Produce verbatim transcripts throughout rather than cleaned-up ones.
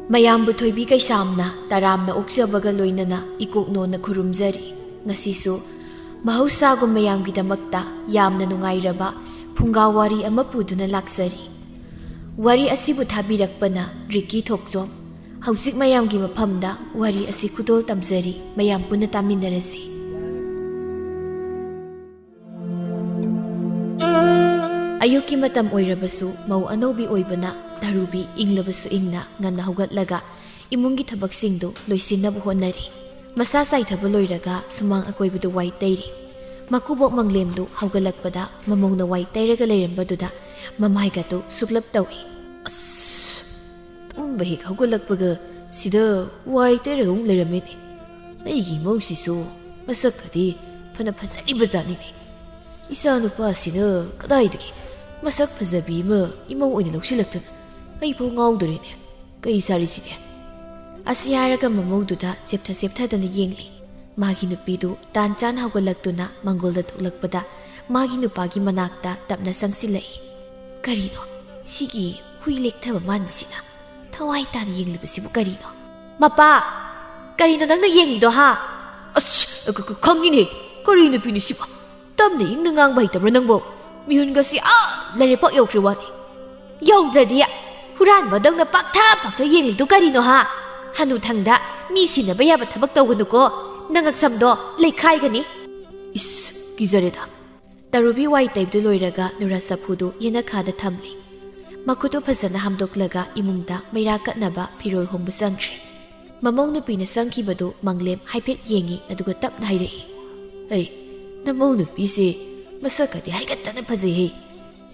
ꯃꯌꯥꯝꯕꯨ ꯊꯣꯏꯕꯤ ꯀꯩꯁꯥꯝꯅ ꯇꯔꯥꯝꯅ ꯑꯣꯛꯆꯕꯒ ꯂꯣꯏꯅꯅ ꯏꯀꯣꯛꯅꯣꯅ ꯈꯨꯔꯨꯝꯖꯔꯤ꯫ ꯉꯁꯤꯁꯨ ꯃꯍꯧꯁꯥꯒꯨꯝ ꯃꯌꯥꯝꯒꯤꯗꯃꯛꯇ ꯌꯥꯝꯅ ꯅꯨꯡꯉꯥꯏꯔꯕ ꯐꯨꯡꯒꯥ ꯋꯥꯔꯤ ꯑꯃ ꯄꯨꯗꯨꯅ ꯂꯥꯛꯆꯔꯤ꯫ ꯋꯥꯔꯤ ꯑꯁꯤꯕꯨ ꯊꯥꯕꯤꯔꯛꯄꯅ ꯔꯤꯀꯤ ꯊꯣꯛꯆꯣꯝ꯫ ꯍꯧꯖꯤꯛ ꯃꯌꯥꯝꯒꯤ ꯃꯐꯝꯗ ꯋꯥꯔꯤ ꯑꯁꯤ ꯈꯨꯗꯣꯜ ꯇꯝꯖꯔꯤ, ꯃꯌꯥꯝ ꯄꯨꯟꯅ ꯇꯥꯃꯤꯟꯅꯔꯁꯤ꯫ ꯑꯌꯨꯛꯀꯤ ꯃꯇꯝ ꯑꯣꯏꯔꯕꯁꯨ ꯃꯧ ꯑꯅꯧꯕꯤ ꯑꯣꯏꯕꯅ ꯇꯔꯨꯕꯤ ꯏꯪꯂꯕꯁꯨ ꯏꯪꯅ ꯉꯟꯅ ꯍꯧꯒꯠꯂꯒ ꯏꯃꯨꯡꯒꯤ ꯊꯕꯛꯁꯤꯡꯗꯨ ꯂꯣꯏꯁꯤꯟꯅꯕ ꯍꯣꯠꯅꯔꯤ꯫ ꯃꯁꯥ ꯆꯥꯏꯊꯕ ꯂꯣꯏꯔꯒ ꯁꯨꯃꯥꯡ ꯑꯀꯣꯏꯕꯗꯨ ꯋꯥꯏ ꯇꯩꯔꯤ꯫ ꯃꯀꯨꯕꯣꯛ ꯃꯪꯂꯦꯝꯗꯨ ꯍꯧꯒꯠꯂꯛꯄꯗ ꯃꯃꯧꯅ ꯋꯥꯏ ꯇꯩꯔꯒ ꯂꯩꯔꯝꯕꯗꯨꯗ ꯃꯃꯥꯏꯒꯗꯨ ꯁꯨꯛꯂꯞ ꯇꯧꯏ꯫ "ꯑꯁ, ꯇꯨꯝꯕ ꯍꯦꯛ ꯍꯧꯒꯠꯂꯛꯄꯒ ꯁꯤꯗ ꯋꯥꯏ ꯇꯩꯔꯒ ꯑꯃꯨꯛ ꯂꯩꯔꯝꯃꯦꯅꯦ꯫ ꯑꯩꯒꯤ ꯏꯃꯧꯁꯤꯁꯨ ꯃꯁꯛꯀꯗꯤ ꯐꯅ ꯐꯖꯔꯤꯕ ꯖꯥꯠꯅꯤꯅꯦ꯫ ꯏꯆꯥ ꯅꯨꯄꯥꯁꯤꯅ ꯀꯗꯥꯏꯗꯒꯤ ꯃꯁꯛ ꯐꯖꯕꯤ ꯑꯃ ꯏꯃꯧ ꯑꯣꯏꯅ ꯂꯧꯁꯤꯜꯂꯛꯇꯅ ꯑꯩꯐꯥꯎ ꯉꯥꯎꯗꯣꯔꯤꯅꯦ꯫ ꯀꯩ ꯁꯥꯔꯤꯁꯤꯗꯤ?" ꯑꯁꯤ ꯍꯥꯏꯔꯒ ꯃꯃꯧꯗꯨꯗ ꯆꯦꯞꯊ ꯆꯦꯞꯊꯗꯅ ꯌꯦꯡꯂꯤ꯫ ꯃꯥꯒꯤ ꯅꯨꯄꯤꯗꯨ ꯇꯥꯟ ꯆꯥꯅ ꯍꯧꯒꯠꯂꯛꯇꯨꯅ ꯃꯪꯒꯣꯜꯗ ꯊꯣꯛꯂꯛꯄꯗ ꯃꯥꯒꯤ ꯅꯨꯄꯥꯒꯤ ꯃꯅꯥꯛꯇ ꯇꯞꯅ ꯆꯪꯁꯤꯜꯂꯛꯏ꯫ "ꯀꯔꯤꯅꯣ ꯁꯤꯒꯤ ꯍꯨꯏ ꯂꯦꯛꯊꯕ ꯃꯥꯟꯕꯁꯤꯅ? ꯊꯋꯥꯏ ꯇꯥꯅ ꯌꯦꯡꯂꯤꯕꯁꯤꯕꯨ ꯀꯔꯤꯅꯣ?" "ꯃꯄꯥ, ꯀꯔꯤꯅꯣ ꯅꯪꯅ ꯌꯦꯡꯂꯤꯗꯣ, ꯍꯥ?" "ꯑꯁ, ꯈ-, ꯈ-, ꯈꯪꯉꯤꯅꯦ꯫ ꯀꯔꯤ ꯅꯨꯄꯤꯅꯣ ꯁꯤꯕꯣ? ꯇꯞꯅ ꯏꯪꯅ ꯉꯥꯡꯕ ꯍꯩꯇꯕ꯭ꯔꯥ ꯅꯪꯕꯣ? ꯃꯤꯍꯨꯟꯒꯁꯤ ꯑꯥ ꯂꯩꯔꯦ ꯄꯛ ꯌꯧꯈ꯭ꯔꯦ ꯋꯥꯅꯤ꯫ ꯌꯧꯗ꯭ꯔꯗꯤ ꯍꯨꯔꯥꯟꯕꯗꯧꯅ ꯄꯥꯛꯊ ꯄꯥꯛꯊ ꯌꯦꯡꯂꯤꯗꯨ ꯀꯔꯤꯅꯣ, ꯍꯥ? ꯍꯅꯨꯊꯪꯗ ꯃꯤ ꯁꯤꯟꯅꯕ ꯌꯥꯕ ꯊꯕꯛ ꯇꯧꯒꯅꯨꯀꯣ꯫ ꯅꯉꯛꯁꯝꯗꯣ ꯂꯩꯈꯥꯏꯒꯅꯤ꯫" "ꯏꯁ, ꯀꯤꯖꯔꯦꯗ꯫" ꯇꯔꯨꯕꯤ ꯋꯥꯏ ꯇꯩꯕꯗꯨ ꯂꯣꯏꯔꯒ ꯅꯨꯔꯥ ꯆꯐꯨꯗꯨ ꯌꯦꯅꯈꯥꯗ ꯊꯝꯂꯤ꯫ ꯃꯈꯨꯠꯇꯨ ꯐꯖꯅ ꯍꯥꯝꯗꯣꯛꯂꯒ ꯏꯃꯨꯡꯗ ꯃꯩꯔꯥ ꯀꯠꯅꯕ ꯐꯤꯔꯣꯜ ꯍꯣꯡꯕ ꯆꯪꯈ꯭ꯔꯦ꯫ ꯃꯃꯧ ꯅꯨꯄꯤꯅ ꯆꯪꯈꯤꯕꯗꯨ ꯃꯪꯂꯦꯝ ꯍꯥꯏꯐꯦꯠ ꯌꯦꯡꯉꯤ, ꯑꯗꯨꯒ ꯇꯞꯅ ꯍꯥꯏꯔꯛꯏ꯫ "ꯑꯩ, ꯅꯃꯧ ꯅꯨꯄꯤꯁꯦ ꯃꯁꯛꯀꯗꯤ ꯍꯥꯏꯒꯠꯇꯅ ꯐꯖꯩꯍꯦ꯫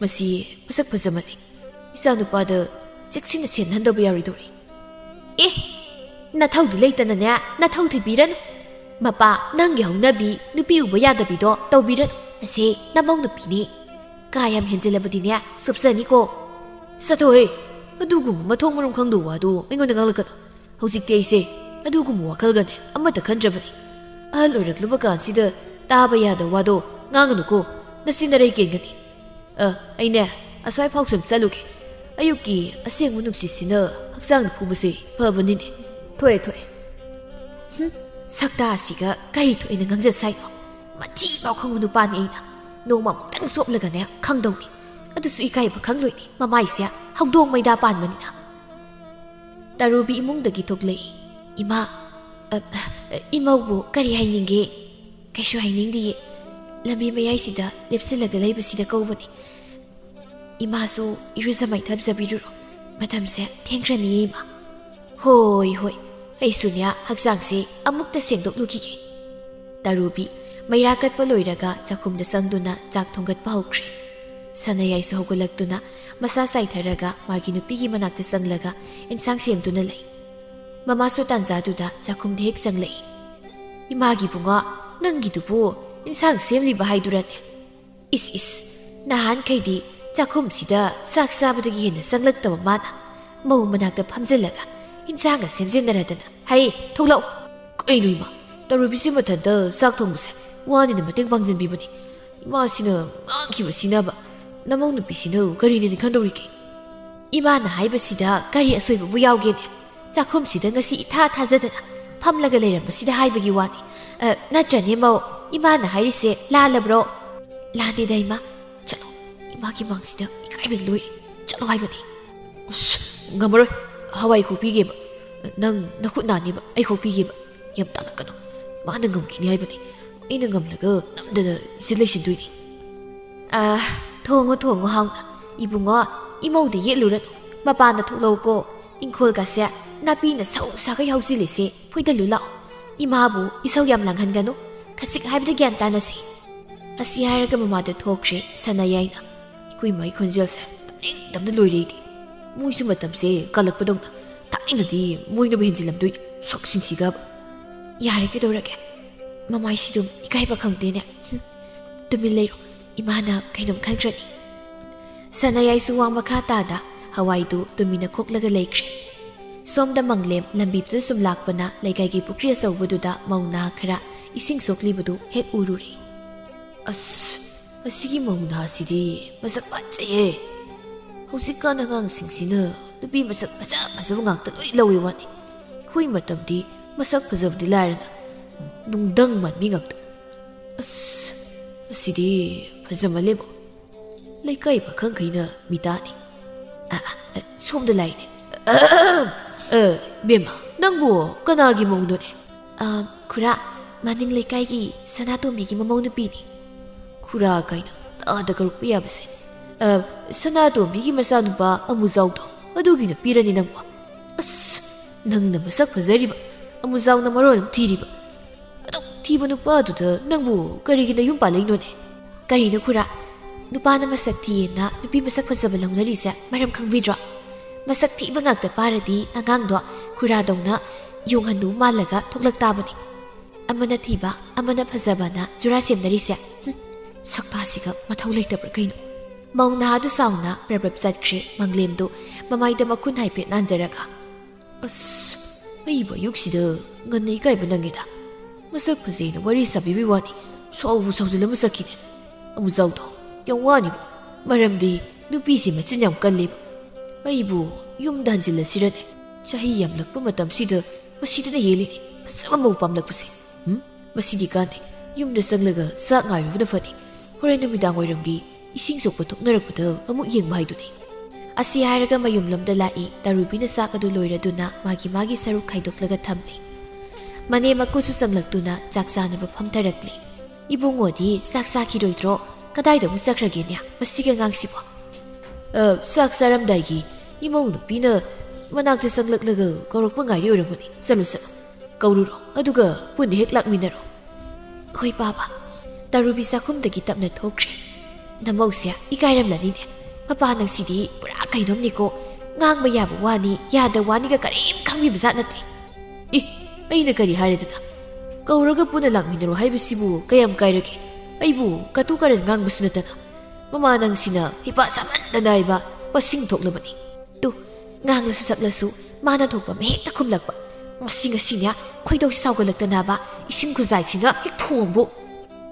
ꯃꯁꯤ ꯃꯁꯛ ꯐꯖꯃꯜꯂꯤ꯫ ꯏꯆꯥ ꯅꯨꯄꯥꯗ ꯆꯦꯛꯁꯤꯟꯅ ꯁꯦꯟꯅꯍꯟꯗꯕ ꯌꯥꯔꯣꯏꯗꯧꯔꯤ꯫" "ꯑꯦ, ꯅꯊꯧꯗꯤ ꯂꯩꯇꯅꯅꯦ, ꯅꯊꯧ ꯊꯤꯕꯤꯔꯅꯨ꯫ ꯃꯄꯥ, ꯅꯪꯒꯤ ꯍꯧꯅꯕꯤ ꯅꯨꯄꯤ ꯎꯕ ꯌꯥꯗꯕꯤꯗꯣ ꯇꯧꯕꯤꯔꯅꯨ꯫ ꯑꯁꯤ ꯅꯃꯧ ꯅꯨꯄꯤꯅꯤ꯫ ꯀꯥ ꯌꯥꯝ ꯍꯦꯟꯖꯤꯜꯂꯕꯗꯤꯅꯦ, ꯆꯨꯞꯆꯅꯤꯀꯣ꯫" "ꯆꯠꯊꯣꯛꯍꯦ, ꯑꯗꯨꯒꯨꯝꯕ ꯃꯊꯣꯡ ꯃꯔꯝ ꯈꯪꯗꯕ ꯋꯥꯗꯣ ꯑꯩꯉꯣꯟꯗ ꯉꯥꯡꯂꯛꯀꯅꯨ꯫ ꯍꯧꯖꯤꯛꯇꯤ ꯑꯩꯁꯦ ꯑꯗꯨꯒꯨꯝꯕ ꯋꯥꯈꯜꯒꯅꯦ ꯑꯃꯠꯇ ꯈꯟꯗ꯭ꯔꯕꯅꯤ꯫ ꯑꯍꯜ ꯑꯣꯏꯔꯛꯂꯨꯕ ꯀꯥꯟꯁꯤꯗ ꯇꯥꯕ ꯌꯥꯗꯕ ꯋꯥꯗꯣ ꯉꯥꯡꯒꯅꯨꯀꯣ, ꯅꯆꯤꯟ ꯅꯔꯩ ꯀꯦꯟꯒꯅꯤ꯫ ꯑ, ꯑꯩꯅꯦ ꯑꯁ꯭ꯋꯥꯏ ꯐꯥꯎ ꯁꯨꯝ ꯆꯠꯂꯨꯒꯦ꯫ ꯑꯌꯨꯛꯀꯤ ꯑꯁꯦꯡꯕ ꯅꯨꯡꯁꯤꯠꯁꯤꯅ ꯍꯛꯆꯥꯡꯗ ꯐꯨꯕꯁꯦ ꯐꯕꯅꯤꯅꯦ꯫ ꯊꯣꯛꯑꯦ, ꯊꯣꯛꯑꯦ꯫ ꯍꯨꯝ, ꯁꯛꯇꯥꯁꯤꯒ ꯀꯔꯤ ꯊꯣꯛꯑꯦꯅ ꯉꯥꯡꯖ ꯁꯥꯏꯅꯣ? ꯃꯊꯤꯐꯥꯎ ꯈꯪꯕ ꯅꯨꯄꯥꯅꯤ ꯑꯩꯅ꯫ ꯅꯣꯡꯃ ꯑꯃꯨꯛꯇꯪ ꯆꯣꯞꯂꯒꯅꯦ ꯈꯪꯗꯧꯅꯤ꯫ ꯑꯗꯨꯁꯨ ꯏꯀꯥꯏꯕ ꯈꯪꯂꯣꯏꯅꯤ, ꯃꯃꯥꯏꯁꯦ ꯍꯧꯗꯣꯡ ꯃꯩꯗꯥ ꯄꯥꯟꯕꯅꯤꯅ꯫ ꯇꯔꯨꯕꯤ ꯏꯃꯨꯡꯗꯒꯤ ꯊꯣꯛꯂꯛꯏ꯫ "ꯏꯃꯥ, ꯑ, ꯏꯃꯧꯕꯨ ꯀꯔꯤ ꯍꯥꯏꯅꯤꯡꯒꯦ?" "ꯀꯩꯁꯨ ꯍꯥꯏꯅꯤꯡꯗꯤꯌꯦ꯫ ꯂꯝꯕꯤ ꯃꯌꯥꯏꯁꯤꯗ ꯂꯦꯞꯁꯤꯜꯂꯒ ꯂꯩꯕꯁꯤꯗ ꯀꯧꯕꯅꯤ꯫ ꯏꯃꯥꯁꯨ ꯏꯔꯨꯖ ꯃꯥꯏꯊꯖꯕꯤꯔꯨꯔꯣ꯫ ꯃꯇꯝꯁꯦ ꯊꯦꯡꯈ꯭ꯔꯅꯤꯌꯦ, ꯏꯃꯥ꯫" "ꯍꯣꯏ, ꯍꯣꯏ꯫ ꯑꯩꯁꯨꯅꯦ ꯍꯛꯆꯥꯡꯁꯦ ꯑꯃꯨꯛꯇ ꯁꯦꯡꯗꯣꯛꯂꯨꯈꯤꯒꯦ꯫" ꯇꯔꯨꯕꯤ ꯃꯩꯔꯥ ꯀꯠꯄ ꯂꯣꯏꯔꯒ ꯆꯥꯛꯈꯨꯝꯗ ꯆꯪꯗꯨꯅ ꯆꯥꯛ ꯊꯣꯡꯒꯠꯄ ꯍꯧꯈ꯭ꯔꯦ꯫ ꯁꯅꯥꯌꯥꯏꯁꯨ ꯍꯧꯒꯠꯂꯛꯇꯨꯅ ꯃꯁꯥ ꯆꯥꯏꯊꯔꯒ ꯃꯥꯒꯤ ꯅꯨꯄꯤꯒꯤ ꯃꯅꯥꯛꯇ ꯆꯪꯂꯒ ꯏꯟꯁꯥꯡ ꯁꯦꯝꯗꯨꯅ ꯂꯩ꯫ ꯃꯃꯥꯁꯨ ꯇꯥꯟꯖꯥꯗꯨꯗ ꯆꯥꯛꯈꯨꯝꯗ ꯍꯦꯛ ꯆꯪꯂꯛꯏ꯫ "ꯏꯃꯥꯒꯤ ꯏꯕꯨꯡꯉꯣ, ꯅꯪꯒꯤꯗꯨꯕꯨ ꯏꯟꯁꯥꯡ ꯁꯦꯝꯂꯤꯕ ꯍꯥꯏꯗꯨꯔꯅꯦ? ꯏꯁ, ꯏꯁ, ꯅꯍꯥꯟꯈꯩꯗꯤ ꯆꯥꯛꯈꯨꯝꯁꯤꯗ ꯆꯥꯛ ꯆꯥꯕꯗꯒꯤ ꯍꯦꯟꯅ ꯆꯪꯂꯛꯇꯕ ꯃꯥꯅ ꯃꯧ ꯃꯅꯥꯛꯇ ꯐꯝꯖꯤꯜꯂꯒ ꯏꯟꯁꯥꯡꯒ ꯁꯦꯝꯖꯤꯟꯅꯔꯗꯅ꯫ ꯍꯩ, ꯊꯣꯛꯂꯛꯑꯣ!" "ꯀꯩꯅꯣ ꯏꯃꯥ, ꯇꯔꯨꯕꯤꯁꯦ ꯃꯊꯟꯇ ꯆꯥꯛ ꯊꯣꯡꯕꯁꯦ ꯋꯥꯅꯤꯅ ꯃꯇꯦꯡ ꯄꯥꯡꯖꯟꯕꯤꯕꯅꯤ꯫ ꯏꯃꯥꯁꯤꯅ ꯉꯥꯡꯈꯤꯕꯁꯤꯅꯕ꯫ ꯅꯃꯧ ꯅꯨꯄꯤꯁꯤꯅ ꯀꯔꯤꯅꯗꯤ ꯈꯟꯗꯧꯔꯤꯒꯦ?" "ꯏꯃꯥꯅ ꯍꯥꯏꯕꯁꯤꯗ ꯀꯔꯤ ꯑꯁꯣꯏꯕꯕꯨ ꯌꯥꯎꯒꯦꯅꯦ? ꯆꯥꯛꯈꯨꯝꯁꯤꯗ ꯉꯁꯤ ꯏꯊꯥ ꯊꯥꯖꯗꯅ ꯐꯝꯂꯒ ꯂꯩꯔꯝꯕꯁꯤꯗ ꯍꯥꯏꯕꯒꯤ ꯋꯥꯅꯤ꯫ ꯑ, ꯅꯠꯇ꯭ꯔꯅꯦ ꯃꯧ, ꯏꯃꯥꯅ ꯍꯥꯏꯔꯤꯁꯦ ꯂꯥꯜꯂꯕ꯭ꯔꯣ?" "ꯂꯥꯟꯗꯦꯗ ꯏꯃꯥ꯫ ꯆꯠꯂꯣ, ꯏꯃꯥꯒꯤ ꯃꯥꯡꯁꯤꯗ ꯏꯀꯥꯏꯕꯅ ꯂꯣꯏꯔꯦ꯫ ꯆꯠꯂꯣ ꯍꯥꯏꯕꯅꯤ꯫" "ꯑꯁ, ꯉꯝꯃꯔꯣꯏ꯫ ꯍꯋꯥꯏ ꯈꯣꯛꯄꯤꯒꯦꯕ꯫ ꯅꯪ ꯅꯈꯨꯠ ꯅꯥꯅꯤꯕ, ꯑꯩ ꯈꯣꯛꯄꯤꯒꯦꯕ꯫ ꯌꯥꯝ ꯇꯥꯜꯂꯛꯀꯅꯨ꯫ ꯃꯥꯅ ꯉꯝꯈꯤꯅꯤ ꯍꯥꯏꯕꯅꯤ꯫ ꯑꯩꯅ ꯉꯝꯂꯒ ꯅꯝꯗꯅ ꯁꯤ ꯂꯩꯁꯤꯟꯗꯣꯏꯅꯤ꯫" "ꯑ, ꯊꯣꯡꯉꯣ, ꯊꯣꯡꯉꯣ ꯍꯥꯎꯅ꯫ ꯏꯕꯨꯡꯉꯣ, ꯏꯃꯧꯗ ꯌꯦꯠꯂꯨꯔꯅꯨ꯫ ꯃꯄꯥꯟꯗ ꯊꯣꯛꯂꯛꯎꯀꯣ꯫ ꯏꯪꯈꯣꯜꯒꯁꯦ ꯅꯥꯄꯤꯅ ꯁꯧ ꯁꯥꯒꯩ ꯍꯧꯖꯤꯜꯂꯤꯁꯦ ꯐꯣꯏꯗꯜꯂꯨ ꯂꯥꯛꯑꯣ꯫ ꯏꯃꯥꯕꯨ ꯏꯁꯧ ꯌꯥꯝ ꯂꯥꯡꯍꯟꯒꯅꯨ꯫ ꯈꯖꯤꯛ ꯍꯥꯏꯕꯗ ꯒ꯭ꯌꯥꯟ ꯇꯥꯅꯁꯤ꯫" ꯑꯁꯤ ꯍꯥꯏꯔꯒ ꯃꯃꯥꯗ ꯊꯣꯛꯈ꯭ꯔꯦ ꯁꯅꯥꯌꯥꯏꯅ꯫ ꯏꯀꯨꯏ ꯃꯥꯏ ꯈꯣꯟꯖꯦꯜꯁꯦ ꯇꯥꯅꯤꯡꯗꯕꯅ ꯂꯣꯏꯔꯦ ꯑꯩꯗꯤ꯫ ꯃꯣꯏꯁꯨ ꯃꯇꯝꯁꯦ ꯀꯜꯂꯛꯄꯗꯧꯅ ꯊꯥꯏꯅꯗꯤ ꯃꯣꯏꯅꯕꯨ ꯍꯦꯟꯖꯤꯜꯂꯝꯗꯣꯏꯅꯤ, ꯁꯛꯁꯤꯡꯁꯤꯒꯕ꯫ "ꯌꯥꯔꯦ, ꯀꯩꯗꯧꯔꯒꯦ? ꯃꯃꯥꯏꯁꯤꯗꯨ ꯏꯀꯥꯏꯕ ꯈꯪꯗꯦꯅꯦ꯫ ꯍꯨꯝ, ꯇꯨꯃꯤꯟ ꯂꯩꯔꯣ, ꯏꯃꯥꯅ ꯀꯩꯅꯣꯝ ꯈꯟꯈ꯭ꯔꯅꯤ꯫" ꯁꯅꯥꯌꯥꯏꯁꯨ ꯋꯥ ꯃꯈꯥ ꯇꯥꯗ ꯍꯋꯥꯏꯗꯨ ꯇꯨꯃꯤꯟꯅ ꯈꯣꯛꯂꯒ ꯂꯩꯈ꯭ꯔꯦ꯫ ꯁꯣꯝꯗ ꯃꯪꯂꯦꯝ ꯂꯝꯕꯤꯗꯨꯗ ꯁꯨꯝ ꯂꯥꯛꯄꯅ ꯂꯩꯀꯥꯏꯒꯤ ꯄꯨꯈ꯭ꯔꯤ ꯑꯆꯧꯕꯗꯨꯗ ꯃꯧ ꯅꯍꯥ ꯈꯔ ꯏꯁꯤꯡ ꯁꯣꯛꯂꯤꯕꯗꯨ ꯍꯦꯛ ꯎꯔꯨꯔꯦ꯫ "ꯑꯁ, ꯃꯁꯤꯒꯤ ꯃꯧ ꯅꯍꯥꯁꯤꯗꯤ ꯃꯁꯛ ꯐꯖꯩꯌꯦ꯫ ꯍꯧꯖꯤꯛꯀꯥꯟ ꯑꯉꯥꯡꯁꯤꯡꯁꯤꯅ ꯅꯨꯄꯤ ꯃꯁꯛ ꯐꯖ ꯐꯖꯕ ꯉꯥꯛꯇ ꯂꯣꯏ ꯂꯧꯏ ꯋꯥꯅꯤ꯫ ꯑꯩꯈꯣꯏ ꯃꯇꯝꯗꯤ ꯃꯁꯛ ꯐꯖꯕꯗꯤ ꯂꯥꯏꯔꯅ ꯅꯨꯡꯗꯪ ꯃꯥꯟꯕꯤ ꯉꯥꯛꯇ꯫ ꯑꯁ, ꯑꯁꯤꯗꯤ ꯐꯖꯃꯜꯂꯦꯕꯣ꯫ ꯂꯩꯀꯥꯏ ꯄꯥꯈꯪꯈꯩꯅ ꯃꯤꯇꯥꯅꯤ꯫ ꯑ, ꯑ, ꯑ, ꯁꯣꯝꯗ ꯂꯥꯛꯏꯅꯦ꯫ ꯑ, ꯑ, ꯕꯦꯝꯃ, ꯅꯪꯕꯨ ꯀꯅꯥꯒꯤ ꯃꯧꯅꯣꯅꯦ? ꯑ, ꯈꯨꯔꯥ, ꯃꯅꯤꯡ ꯂꯩꯀꯥꯏꯒꯤ ꯁꯅꯥꯇꯣꯝꯕꯤꯒꯤ ꯃꯃꯧ ꯅꯨꯄꯤꯅꯤ꯫ ꯈꯨꯔꯥ ꯀꯥꯏꯅ ꯇꯥꯗ ꯀꯧꯔꯛꯄ ꯌꯥꯕꯁꯦ꯫ ꯑ, ꯁꯅꯥꯇꯣꯝꯕꯤꯒꯤ ꯃꯆꯥꯅꯨꯄꯥ ꯑꯃꯨꯖꯥꯎꯗꯣ, ꯑꯗꯨꯒꯤ ꯅꯨꯄꯤꯔꯅꯤ ꯅꯪꯕꯨ? ꯑꯁ, ꯅꯪꯅ ꯃꯁꯛ ꯐꯖꯔꯤꯕ, ꯑꯃꯨꯖꯥꯎꯅ ꯃꯔꯣꯜ ꯑꯃ ꯊꯤꯔꯤꯕ꯫ ꯑꯗꯨꯛ ꯊꯤꯕ ꯅꯨꯄꯥꯗꯨꯗ ꯅꯪꯕꯨ ꯀꯔꯤꯒꯤ ꯅꯌꯨꯝ ꯄꯥꯜꯂꯛꯏꯅꯣꯅꯦ? ꯀꯔꯤꯅꯣ ꯈꯨꯔꯥ? ꯅꯨꯄꯥꯅ ꯃꯁꯛ ꯊꯤꯌꯦꯅ ꯅꯨꯄꯤ ꯃꯁꯛ ꯐꯖꯕ ꯂꯧꯅꯔꯤꯁꯦ ꯃꯔꯝ ꯈꯪꯕꯤꯗ꯭ꯔꯣ? ꯃꯁꯛ ꯊꯤꯕ ꯉꯥꯛꯇ ꯄꯥꯔꯗꯤ ꯑꯉꯥꯡꯗꯣ ꯈꯨꯔꯥꯗꯧꯅ ꯌꯣꯡꯍꯟꯗꯨ ꯃꯥꯜꯂꯒ ꯊꯣꯛꯂꯛ ꯇꯥꯕꯅꯤ꯫ ꯑꯃꯅ ꯊꯤꯕ, ꯑꯃꯅ ꯐꯖꯕꯅ ꯖꯨꯔꯥ ꯁꯦꯝꯅꯔꯤꯁꯦ꯫ ꯍꯨꯝ, ꯁꯛꯇꯥꯁꯤꯒ ꯃꯊꯧ ꯂꯩꯇꯕ꯭ꯔꯥ ꯀꯩꯅꯣ? ꯃꯧ ꯅꯍꯥꯗꯨ ꯆꯥꯎꯅ ꯄ꯭ꯔꯞ ꯄ꯭ꯔꯞ ꯆꯠꯈ꯭ꯔꯦ, ꯃꯪꯂꯦꯝꯗꯨ ꯃꯃꯥꯏꯗ ꯃꯈꯨꯟ ꯍꯥꯏꯐꯦꯠ ꯅꯥꯟꯖꯔꯒ꯫ ꯑꯁ, ꯑꯏꯕ ꯑꯌꯨꯛꯁꯤꯗ ꯉꯟꯅ ꯏꯀꯥꯏꯕ ꯅꯪꯉꯦꯗ꯫ ꯃꯁꯛ ꯐꯖꯩꯅ ꯋꯥꯔꯤ ꯁꯥꯕꯤꯕꯩ ꯋꯥꯅꯤ꯫ ꯁꯥꯎꯕꯨ ꯁꯥꯎꯖꯤꯜꯂꯝꯕ ꯆꯠꯈꯤꯅꯦ꯫ ꯑꯃꯨꯖꯥꯎꯗꯣ ꯌꯥꯝ ꯋꯥꯅꯤꯕꯨ, ꯃꯔꯝꯗꯤ ꯅꯨꯄꯤꯁꯦ ꯃꯆꯤꯟ ꯌꯥꯝ ꯀꯜꯂꯦꯕ꯫ ꯑꯩꯕꯨ ꯌꯨꯝꯗ ꯍꯟꯖꯤꯜꯂꯁꯤꯔꯅꯦ? ꯆꯍꯤ ꯌꯥꯝꯂꯛꯄ ꯃꯇꯝꯁꯤꯗ ꯃꯁꯤꯗꯅ ꯍꯦꯜꯂꯤꯅꯦ ꯐꯖꯕ ꯃꯧ ꯄꯥꯝꯂꯛꯄꯁꯦ꯫ ꯎꯝ? ꯃꯁꯤꯗꯤ ꯀꯥꯟꯗꯦ꯫ ꯌꯨꯝꯗ ꯆꯪꯂꯒ ꯆꯥꯛ ꯉꯥꯏꯔꯨꯕꯅ ꯐꯅꯤ꯫ ꯍꯣꯔꯦꯟ ꯅꯨꯃꯤꯗꯥꯡ ꯋꯥꯏꯔꯝꯒꯤ ꯏꯁꯤꯡ ꯁꯣꯛꯄ ꯊꯣꯛꯅꯔꯛꯄꯗ ꯑꯃꯨꯛ ꯌꯦꯡꯕ ꯍꯥꯏꯗꯨꯅꯤ꯫ ꯑꯁꯤ ꯍꯥꯏꯔꯒ ꯃꯌꯨꯝꯂꯣꯝꯗ ꯂꯥꯛꯏ꯫ ꯇꯥꯔꯨꯕꯤꯅ ꯆꯥꯛ ꯑꯗꯨ ꯂꯣꯏꯔꯗꯨꯅ ꯃꯥꯒꯤ ꯃꯥꯒꯤ ꯁꯔꯨꯛ ꯈꯥꯏꯗꯣꯛꯂꯒ ꯊꯝꯂꯤ꯫ ꯃꯅꯦꯝ ꯃꯀꯨꯁꯨ ꯆꯪꯂꯛꯇꯨꯅ ꯆꯥꯛ ꯆꯥꯅꯕ ꯐꯝꯊꯔꯛꯂꯤ꯫ "ꯏꯕꯨꯡꯉꯣꯗꯤ ꯆꯥꯛ ꯆꯥꯈꯤꯔꯣꯏꯗ꯭ꯔꯣ? ꯀꯗꯥꯏꯗ ꯑꯃꯨꯛ ꯆꯠꯈ꯭ꯔꯒꯦꯅꯦ ꯃꯁꯤꯒꯤ ꯑꯉꯥꯡꯁꯤꯕꯣ?" "ꯑ, ꯆꯥꯛ ꯆꯥꯔꯝꯗꯥꯏꯒꯤ ꯏꯃꯧ ꯅꯨꯄꯤꯅ ꯃꯅꯥꯛꯇ ꯆꯪꯂꯛꯂꯒ ꯀꯧꯔꯛꯄ ꯉꯥꯏꯔꯤ ꯑꯣꯏꯔꯝꯒꯅꯤ꯫ ꯆꯠꯂꯨ, ꯆꯠꯂꯨ꯫ ꯀꯧꯔꯨꯔꯣ, ꯑꯗꯨꯒ ꯄꯨꯟꯅ ꯍꯦꯛ ꯂꯥꯛꯃꯤꯟꯅꯔꯣ꯫" "ꯍꯣꯏ, ꯄꯥꯕ꯫" ꯇꯥꯔꯨꯕꯤ ꯆꯥꯛꯈꯨꯝꯗꯒꯤ ꯇꯞꯅ ꯊꯣꯛꯈ꯭ꯔꯦ꯫ "ꯅꯃꯧꯁꯦ ꯏꯀꯥꯏꯔꯝꯂꯅꯤꯅꯦ꯫ ꯃꯄꯥ ꯅꯪꯁꯤꯗꯤ ꯄꯨꯔꯥ ꯀꯩꯅꯣꯝꯅꯤꯀꯣ꯫ ꯉꯥꯡꯕ ꯌꯥꯕ ꯋꯥꯅꯤ, ꯌꯥꯗ ꯋꯥꯅꯤꯒ ꯀꯔꯤꯝ ꯈꯪꯕꯤꯕ ꯖꯥꯠ ꯅꯠꯇꯦ꯫" "ꯑꯦ, ꯑꯩꯅ ꯀꯔꯤ ꯍꯥꯏꯔꯦꯗꯅ? ꯀꯧꯔꯒ ꯄꯨꯟꯅ ꯂꯥꯛꯃꯤꯟꯅꯔꯣ ꯍꯥꯏꯕꯁꯤꯕꯨ ꯀꯌꯥꯝ ꯀꯥꯏꯔꯒꯦ? ꯑꯩꯕꯨ ꯀꯇꯨ ꯀꯔꯟ ꯉꯥꯡꯕꯁꯨ ꯅꯠꯇꯅ꯫ ꯃꯃꯥ ꯅꯪꯁꯤꯅ ꯍꯤꯄꯥ ꯁꯥꯃꯟꯗꯅ ꯍꯥꯏꯕ ꯃꯁꯤꯡ ꯊꯣꯛꯂꯕꯅꯤ꯫" ꯇꯨ, ꯉꯥꯡꯂꯁꯨ ꯁꯛꯂꯁꯨ ꯃꯥꯅ ꯊꯣꯛꯄ ꯑꯃ ꯍꯦꯛꯇ ꯈꯨꯝꯂꯛꯄ꯫ ꯃꯁꯤ ꯉꯁꯤꯅꯦ ꯈꯣꯏꯗꯧꯁꯤ ꯁꯥꯎꯒꯠꯂꯛꯇꯅꯕ ꯏꯁꯤꯡ ꯈꯨꯖꯥꯏꯁꯤꯒ ꯍꯦꯛ ꯊꯣꯝꯕꯨ꯫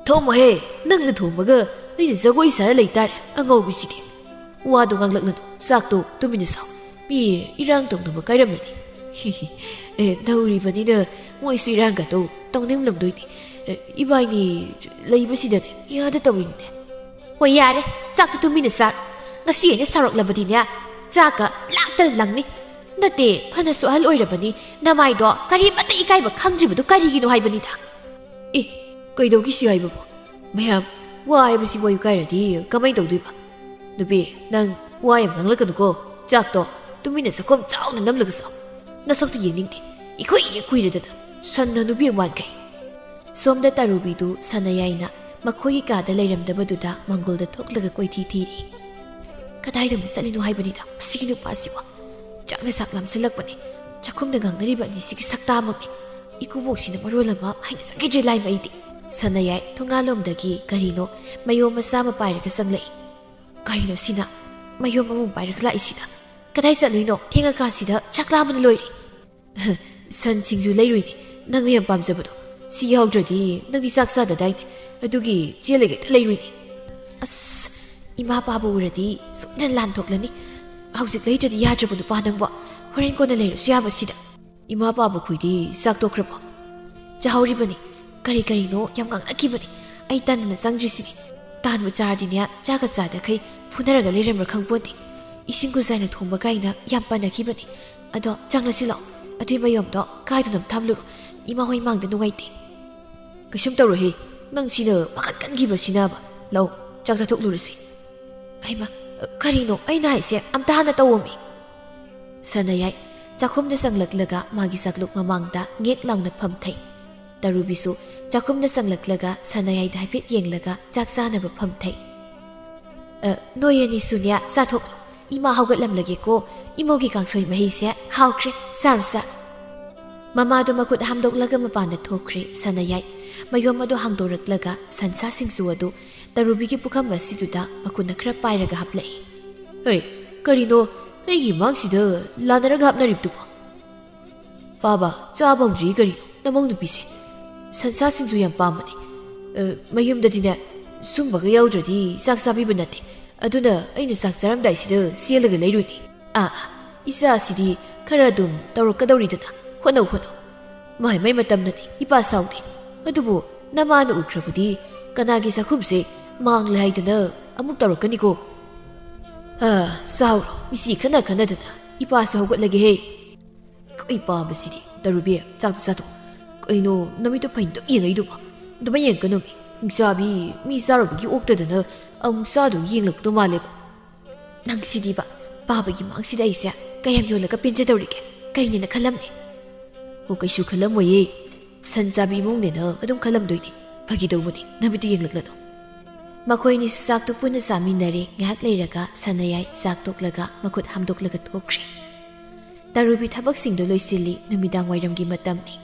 "ꯊꯣꯝꯃꯣꯍꯦ, ꯅꯪꯅ ꯊꯣꯝꯃꯒ ꯑꯩꯅ ꯖꯒꯣꯏ ꯁꯥꯔ ꯂꯩꯇꯥꯔꯦ, ꯑꯉꯧꯕꯤꯁꯤꯗꯤ꯫" ꯋꯥꯗꯣ ꯉꯥꯡꯂꯛꯂꯅꯨ, ꯆꯥꯛꯇꯣ ꯇꯨꯃꯤꯟꯅ ꯆꯥꯎ꯫ ꯃꯤ ꯏꯔꯥꯡ ꯇꯧꯅꯕ ꯀꯥꯏꯔꯝꯂꯅꯤ꯫ ꯑꯦ, ꯅꯧꯔꯤꯕꯅꯤꯅ ꯃꯣꯏꯁꯨ ꯏꯔꯥꯡꯒꯗꯣ ꯇꯧꯅꯤꯡꯂꯝꯗꯣꯏꯅꯤ꯫ ꯑꯦ, ꯏꯕꯥꯏꯅꯤ ꯂꯩꯕꯁꯤꯗꯅꯦ ꯏꯌꯥꯗ ꯇꯧꯔꯤꯅꯤꯅꯦ꯫ ꯍꯣꯏ, ꯌꯥꯔꯦ, ꯆꯥꯛꯇꯣ ꯇꯨꯃꯤꯟꯅ ꯆꯥꯔꯣ꯫ ꯉꯁꯤ ꯑꯩꯅ ꯁꯥꯎꯔꯛꯂꯕꯗꯤꯅꯦ, ꯆꯥꯛꯀ ꯂꯥꯛꯇꯅ ꯂꯪꯅꯤ꯫ ꯅꯠꯇꯦ, ꯐꯅꯁꯨ ꯑꯍꯜ ꯑꯣꯏꯔꯕꯅꯤ, ꯅꯃꯥꯏꯗꯣ ꯀꯔꯤꯃꯠꯇ ꯏꯀꯥꯏꯕ ꯈꯪꯗ꯭ꯔꯤꯕꯗꯨ ꯀꯔꯤꯒꯤꯅꯣ ꯍꯥꯏꯕꯅꯤꯗ꯫ ꯑꯦ, ꯀꯩꯗꯧꯈꯤꯁꯤ ꯍꯥꯏꯕꯕꯨ? ꯃꯌꯥꯝ, ꯋꯥ ꯍꯥꯏꯕꯁꯤꯕꯨ ꯏꯀꯥꯏꯔꯗꯤ ꯀꯃꯥꯏꯅ ꯇꯧꯗꯣꯏꯕ? ꯅꯨꯄꯤ, ꯅꯪ ꯋꯥ ꯌꯥꯝ ꯉꯥꯡꯂꯛꯀꯅꯨꯀꯣ꯫ ꯆꯥꯛꯇꯣ ꯇꯨꯃꯤꯟꯅ ꯆꯥꯛꯈꯣꯝ ꯆꯥꯎꯅ ꯅꯝꯂꯒ ꯆꯥꯎ꯫ ꯅꯁꯛꯇꯨ ꯌꯦꯡꯅꯤꯡꯗꯦ꯫ ꯏꯈꯨꯏ ꯍꯦꯛ ꯀꯨꯏꯔꯗꯅ ꯁꯟꯅ ꯅꯨꯄꯤ ꯑꯃ ꯃꯥꯟꯈꯩ꯫ ꯁꯣꯝꯗ ꯇꯔꯨꯕꯤꯗꯨ ꯁꯅꯥꯌꯥꯏꯅ ꯃꯈꯣꯏꯒꯤ ꯀꯥꯗ ꯂꯩꯔꯝꯗꯕꯗꯨꯗ ꯃꯪꯒꯣꯜꯗ ꯊꯣꯛꯂꯒ ꯀꯣꯏꯊꯤ ꯊꯤꯔꯤ꯫ ꯀꯗꯥꯏꯗ ꯑꯃꯨꯛ ꯆꯠꯂꯤꯅꯣ ꯍꯥꯏꯕꯅꯤꯗ ꯃꯁꯤꯒꯤ ꯅꯨꯄꯥꯁꯤꯕꯨ? ꯆꯥꯛꯅ ꯆꯥꯛ ꯂꯥꯝꯁꯤꯜꯂꯛꯄꯅꯦ꯫ ꯆꯥꯛꯈꯨꯝꯗ ꯉꯥꯡꯅꯔꯤꯕ ꯑꯅꯤꯁꯤꯒꯤ ꯁꯛꯇꯥꯃꯛꯅꯤ꯫ ꯏꯀꯨꯕꯣꯛꯁꯤꯅ ꯃꯔꯣꯜ ꯑꯃ ꯍꯩꯅ ꯆꯪꯈꯤꯗ꯭ꯔꯦ ꯂꯥꯏꯃ ꯑꯩꯗꯤ꯫ ꯁꯅꯥꯌꯥꯏ ꯊꯣꯡꯒꯥꯜꯂꯣꯝꯗꯒꯤ ꯀꯔꯤꯅꯣ ꯃꯌꯣꯝ ꯃꯆꯥ ꯑꯃ ꯄꯥꯏꯔꯒ ꯆꯪꯂꯛꯏ꯫ ꯀꯔꯤꯅꯣ ꯁꯤꯅ? ꯃꯌꯣꯝ ꯑꯃꯃꯨꯛ ꯄꯥꯏꯔꯒ ꯂꯥꯛꯏꯁꯤꯅ? ꯀꯗꯥꯏ ꯆꯠꯂꯨꯏꯅꯣ? ꯊꯦꯡꯉꯀꯥꯟꯁꯤꯗ ꯆꯥꯛ ꯂꯥꯝꯕꯅ ꯂꯣꯏꯔꯦ꯫ ꯁꯟ ꯁꯤꯡꯖꯨ ꯂꯩꯔꯨꯏꯅꯦ, ꯅꯪꯅ ꯌꯥꯝ ꯄꯥꯝꯖꯕꯗꯣ꯫ ꯁꯤ ꯌꯥꯎꯗ꯭ꯔꯗꯤ ꯅꯪꯗꯤ ꯆꯥꯛ ꯆꯥꯗꯗꯥꯏꯅꯦ꯫ ꯑꯗꯨꯒꯤ ꯆꯦꯜꯂꯒ ꯍꯦꯛꯇ ꯂꯩꯔꯨꯏꯅꯦ꯫ ꯑꯁ, ꯏꯃꯥ ꯄꯥꯕ ꯎꯔꯗꯤ ꯁꯣꯏꯗꯅ ꯂꯥꯟ ꯊꯣꯛꯂꯅꯤ꯫ ꯍꯧꯖꯤꯛ ꯂꯩꯗ꯭ꯔꯗꯤ ꯌꯥꯗ꯭ꯔꯕ ꯅꯨꯄꯥ ꯅꯪꯕꯣ꯫ ꯍꯣꯔꯦꯟ ꯀꯣꯟꯅ ꯂꯩꯔꯁꯨ ꯌꯥꯕ ꯁꯤꯗ꯫ ꯏꯃꯥ ꯄꯥꯕ ꯈꯣꯏꯗꯤ ꯆꯥꯛ ꯇꯣꯛꯈ꯭ꯔꯕꯣ? ꯆꯥꯍꯧꯔꯤꯕꯅꯤ꯫ ꯀꯔꯤ ꯀꯔꯤꯅꯣ ꯌꯥꯝ ꯉꯥꯡꯅꯈꯤꯕꯅꯤ꯫ ꯑꯩ ꯇꯟꯗꯅ ꯆꯪꯗ꯭ꯔꯤꯁꯤꯅꯤ꯫ ꯇꯥꯟꯕꯨ ꯆꯥꯔꯗꯤꯅꯦ, ꯆꯥꯒ ꯆꯥꯗꯈꯩ ꯐꯨꯅꯔꯒ ꯂꯩꯔꯝꯕ꯭ꯔꯥ ꯈꯪꯄꯣꯟꯇꯦ꯫ ꯏꯁꯤꯡ ꯀꯨꯖꯥꯏꯅ ꯊꯣꯡꯕ ꯀꯥꯏꯅ ꯌꯥꯝ ꯄꯟꯅꯈꯤꯕꯅꯤ꯫ ꯑꯗꯣ ꯆꯪꯂꯁꯤ ꯂꯥꯛꯑꯣ꯫ ꯑꯗꯨꯏ ꯃꯌꯣꯝꯗꯣ ꯀꯥꯏꯗꯅꯣꯝ ꯊꯝꯂꯨꯔꯣ꯫ ꯏꯃꯥ ꯍꯣꯏ ꯃꯥꯡꯗ ꯅꯨꯡꯉꯥꯏꯇꯦ꯫ ꯀꯩꯁꯨꯝ ꯇꯧꯔꯣꯏꯍꯦ꯫ ꯅꯪ ꯁꯤꯅ ꯄꯥꯈꯠ ꯀꯟꯈꯤꯕꯁꯤꯅꯕ꯫ ꯂꯧ, ꯆꯥꯛ ꯆꯥꯊꯣꯛꯂꯨꯔꯁꯤ꯫ ꯍꯩꯃꯥ, ꯀꯔꯤꯅꯣ ꯑꯩꯅ ꯍꯥꯏꯁꯦ? ꯑꯝꯇ ꯍꯥꯟꯅ ꯇꯧꯑꯣꯃꯤ꯫ ꯁꯅꯥꯌꯥꯏ ꯆꯥꯛꯈꯨꯝꯗ ꯆꯪꯂꯛꯂꯒ ꯃꯥꯒꯤ ꯆꯥꯛꯂꯨꯛ ꯃꯃꯥꯡꯗ ꯉꯦꯛ ꯂꯥꯎꯅ ꯐꯝꯊꯩ꯫ ꯇꯔꯨꯕꯤꯁꯨ ꯆꯥꯛꯈꯨꯝꯗ ꯆꯪꯂꯛꯂꯒ ꯁꯅꯥꯌꯥꯏꯗ ꯍꯥꯏꯐꯦꯠ ꯌꯦꯡꯂꯒ ꯆꯥꯛ ꯆꯥꯅꯕ ꯐꯝꯊꯩ꯫ "ꯑ, ꯅꯣꯏ ꯑꯅꯤꯁꯨꯅꯦ, ꯆꯥꯊꯣꯛꯂꯣ꯫ ꯏꯃꯥ ꯍꯧꯒꯠꯂꯝꯂꯒꯦꯀꯣ꯫ ꯏꯃꯧꯒꯤ ꯀꯥꯡꯁꯣꯏ ꯃꯍꯤꯁꯦ ꯍꯥꯎꯈ꯭ꯔꯦ꯫ ꯆꯥꯔꯣ, ꯆꯥꯔꯣ꯫" ꯃꯃꯥꯗꯣ ꯃꯈꯨꯠ ꯍꯥꯝꯗꯣꯛꯂꯒ ꯃꯄꯥꯟꯗ ꯊꯣꯛꯈ꯭ꯔꯦ꯫ ꯁꯅꯥꯌꯥꯏ ꯃꯌꯣꯝ ꯑꯗꯨ ꯍꯥꯡꯗꯣꯔꯛꯂꯒ ꯁꯟꯁꯥ ꯁꯤꯡꯖꯨ ꯑꯗꯨ ꯇꯔꯨꯕꯤꯒꯤ ꯄꯨꯈꯝ ꯑꯁꯤꯗꯨꯗ ꯃꯈꯨꯠꯅ ꯈꯔ ꯄꯥꯏꯔꯒ ꯍꯥꯞꯂꯛꯏ꯫ "ꯍꯩ, ꯀꯔꯤꯅꯣ ꯅꯪꯒꯤ ꯃꯥꯡꯁꯤꯗ ꯂꯥꯟꯅꯔꯒ ꯍꯥꯞꯅꯔꯤꯕꯗꯨꯕꯣ?" "ꯄꯥꯕ, ꯆꯥ ꯐꯪꯗ꯭ꯔꯤ ꯀꯔꯤꯅꯣ ꯅꯃꯧ ꯅꯨꯄꯤꯁꯦ? ꯁꯟꯁꯥ ꯁꯤꯡꯖꯨ ꯌꯥꯝ ꯄꯥꯝꯕꯅꯦ꯫ ꯑ, ꯃꯌꯨꯝꯗꯗꯤꯅꯦ, ꯁꯨꯝꯕꯒ ꯌꯥꯎꯗ꯭ꯔꯗꯤ ꯆꯥꯛ ꯆꯥꯕꯤꯕ ꯅꯠꯇꯦ꯫ ꯑꯗꯨꯅ ꯑꯩꯅ ꯆꯥꯛ ꯆꯥꯔꯝꯗꯥꯏꯁꯤꯗ ꯆꯦꯜꯂꯒ ꯂꯩꯔꯨꯅꯤ꯫ ꯑꯥ, ꯑꯥ, ꯏꯆꯥꯁꯤꯗꯤ ꯈꯔ ꯑꯗꯨꯝ ꯇꯧꯔꯛꯀꯗꯧꯔꯤꯗꯅ꯫ ꯍꯣꯠꯅꯧ, ꯍꯣꯠꯅꯧ꯫ ꯃꯥꯏ ꯃꯥꯏ ꯃꯇꯝꯅꯅꯤ, ꯏꯄꯥ ꯁꯥꯎꯗꯦ꯫ ꯑꯗꯨꯕꯨ ꯅꯃꯥꯅ ꯎꯈ꯭ꯔꯕꯗꯤ ꯀꯅꯥꯒꯤ ꯆꯥꯛꯈꯨꯝꯁꯦ ꯃꯥꯡꯂꯦ ꯍꯥꯏꯗꯅ ꯑꯃꯨꯛ ꯇꯧꯔꯛꯀꯅꯤꯀꯣ꯫ ꯑꯥ, ꯆꯥꯎꯔꯣ, ꯃꯤꯆꯤ ꯈꯠꯅ ꯈꯠꯅꯗꯅ꯫ ꯏꯄꯥꯁꯨ ꯍꯧꯒꯠꯂꯒꯦꯍꯦ꯫ ꯀꯩ ꯄꯥꯕꯁꯤꯗꯤ? ꯇꯔꯨꯕꯤ, ꯆꯥꯛꯇꯣ ꯆꯥꯊꯣꯛ꯫ ꯀꯩꯅꯣ ꯅꯃꯤꯠꯇꯣ ꯐꯩꯅ ꯑꯗꯨꯝ ꯌꯦꯡꯉꯛꯏꯗꯨꯕꯣ? ꯑꯗꯨꯃꯥꯏ ꯌꯦꯡꯉꯛꯀꯅꯣꯃꯤ꯫ ꯍꯤꯡꯆꯥꯕꯤ, ꯃꯤ ꯆꯥꯔꯨꯕꯒꯤ ꯑꯣꯛꯇꯗꯅ ꯑꯃꯨꯛ ꯆꯥꯗꯨ ꯌꯦꯡꯂꯛꯄꯗꯣ ꯃꯥꯜꯂꯦꯕ꯫ ꯅꯪꯁꯤꯗꯤꯕ, ꯄꯥꯕꯒꯤ ꯃꯥꯡꯁꯤꯗ ꯑꯩꯁꯦ ꯀꯌꯥꯝ ꯌꯣꯜꯂꯒ ꯄꯦꯟꯖꯗꯧꯔꯤꯒꯦ? ꯀꯩꯅꯦꯅ ꯈꯜꯂꯝꯅꯤ? ꯑꯣ, ꯀꯩꯁꯨ ꯈꯜꯂꯝꯃꯣꯏꯌꯦ꯫ ꯁꯟ ꯆꯥꯕꯤ ꯏꯃꯨꯡꯅꯦꯅ ꯑꯗꯨꯝ ꯈꯜꯂꯝꯗꯣꯏꯅꯦ꯫ ꯐꯥꯒꯤ ꯇꯧꯕꯅꯦ, ꯅꯃꯤꯠꯇꯨ ꯌꯦꯡꯂꯛꯂꯅꯨ꯫ ꯃꯈꯣꯏꯅꯤꯁꯨ ꯆꯥꯛꯇꯨ ꯄꯨꯟꯅ ꯆꯥꯃꯤꯟꯅꯔꯦ꯫ ꯉꯥꯏꯍꯥꯛ ꯂꯩꯔꯒ ꯁꯅꯥꯌꯥꯏ ꯆꯥꯛ ꯇꯣꯛꯂꯒ ꯃꯈꯨꯠ ꯍꯥꯝꯗꯣꯛꯂꯒ ꯊꯣꯛꯈ꯭ꯔꯦ꯫ ꯇꯔꯨꯕꯤ ꯊꯕꯛꯁꯤꯡꯗꯨ ꯂꯣꯏꯁꯤꯜꯂꯤ꯫ ꯅꯨꯃꯤꯗꯥꯡ ꯋꯥꯏꯔꯝꯒꯤ ꯃꯇꯝꯅꯤ꯫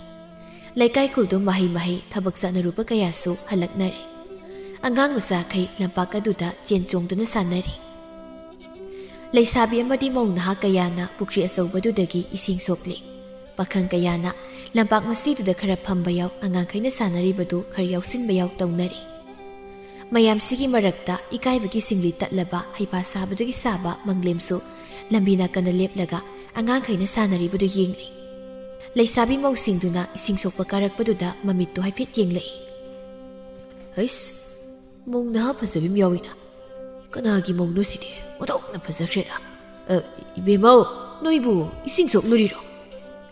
ꯂꯩꯀꯥꯏ ꯈꯨꯜꯗꯨ ꯃꯍꯩ ꯃꯍꯩ ꯊꯕꯛ ꯆꯠꯅꯔꯨꯕ ꯀꯌꯥꯁꯨ ꯍꯜꯂꯛꯅꯔꯦ꯫ ꯑꯉꯥꯡ ꯃꯆꯥꯈꯩ ꯂꯝꯄꯥꯛ ꯑꯗꯨꯗ ꯆꯦꯟ ꯆꯣꯡꯗꯨꯅ ꯁꯥꯟꯅꯔꯤ꯫ ꯂꯩꯁꯥꯕꯤ ꯑꯃꯗꯤ ꯃꯧ ꯅꯍꯥ ꯀꯌꯥꯅ ꯄꯨꯈ꯭ꯔꯤ ꯑꯆꯧꯕꯗꯨꯗꯒꯤ ꯏꯁꯤꯡ ꯁꯣꯛꯂꯤ꯫ ꯄꯥꯈꯪ ꯀꯌꯥꯅ ꯂꯝꯄꯥꯛ ꯃꯆꯤꯗꯨꯗ ꯈꯔ ꯐꯝꯕ ꯌꯥꯎ꯫ ꯑꯉꯥꯡꯈꯩꯅ ꯁꯥꯟꯅꯔꯤꯕꯗꯨ ꯈꯔ ꯌꯥꯎꯁꯤꯟꯕ ꯌꯥꯎ ꯇꯧꯅꯔꯤ꯫ ꯃꯌꯥꯝꯁꯤꯒꯤ ꯃꯔꯛꯇ ꯏꯀꯥꯏꯕꯒꯤ ꯁꯤꯡꯂꯤ ꯇꯠꯂꯕ, ꯍꯩꯄꯥ ꯁꯥꯕꯗꯒꯤ ꯁꯥꯕ ꯃꯪꯂꯦꯝꯁꯨ ꯂꯝꯕꯤ ꯅꯥꯀꯟꯗ ꯂꯦꯞꯂꯒ ꯑꯉꯥꯡꯈꯩꯅ ꯁꯥꯟꯅꯔꯤꯕꯗꯨ ꯌꯦꯡꯂꯤ꯫ ꯂꯩꯁꯥꯕꯤ ꯃꯧꯁꯤꯡꯗꯨꯅ ꯏꯁꯤꯡ ꯁꯣꯛꯄ ꯀꯥꯔꯛꯄꯗꯨꯗ ꯃꯃꯤꯠꯇꯨ ꯍꯥꯏꯐꯦꯠ ꯌꯦꯡꯂꯛꯏ꯫ ꯍꯩꯁ, ꯃꯧ ꯅꯍꯥ ꯐꯖꯕꯤ ꯑꯃ ꯌꯥꯎꯏꯅ꯫ ꯀꯅꯥꯒꯤ ꯃꯧꯅꯣ ꯁꯤꯗꯤ? ꯑꯣꯟꯊꯣꯛꯅ ꯐꯖꯈ꯭ꯔꯦꯗ꯫ ꯑ, ꯏꯕꯦꯝꯃꯧ, ꯅꯣꯏꯕꯨ ꯏꯁꯤꯡ ꯁꯣꯛꯂꯨꯔꯤꯔꯣ?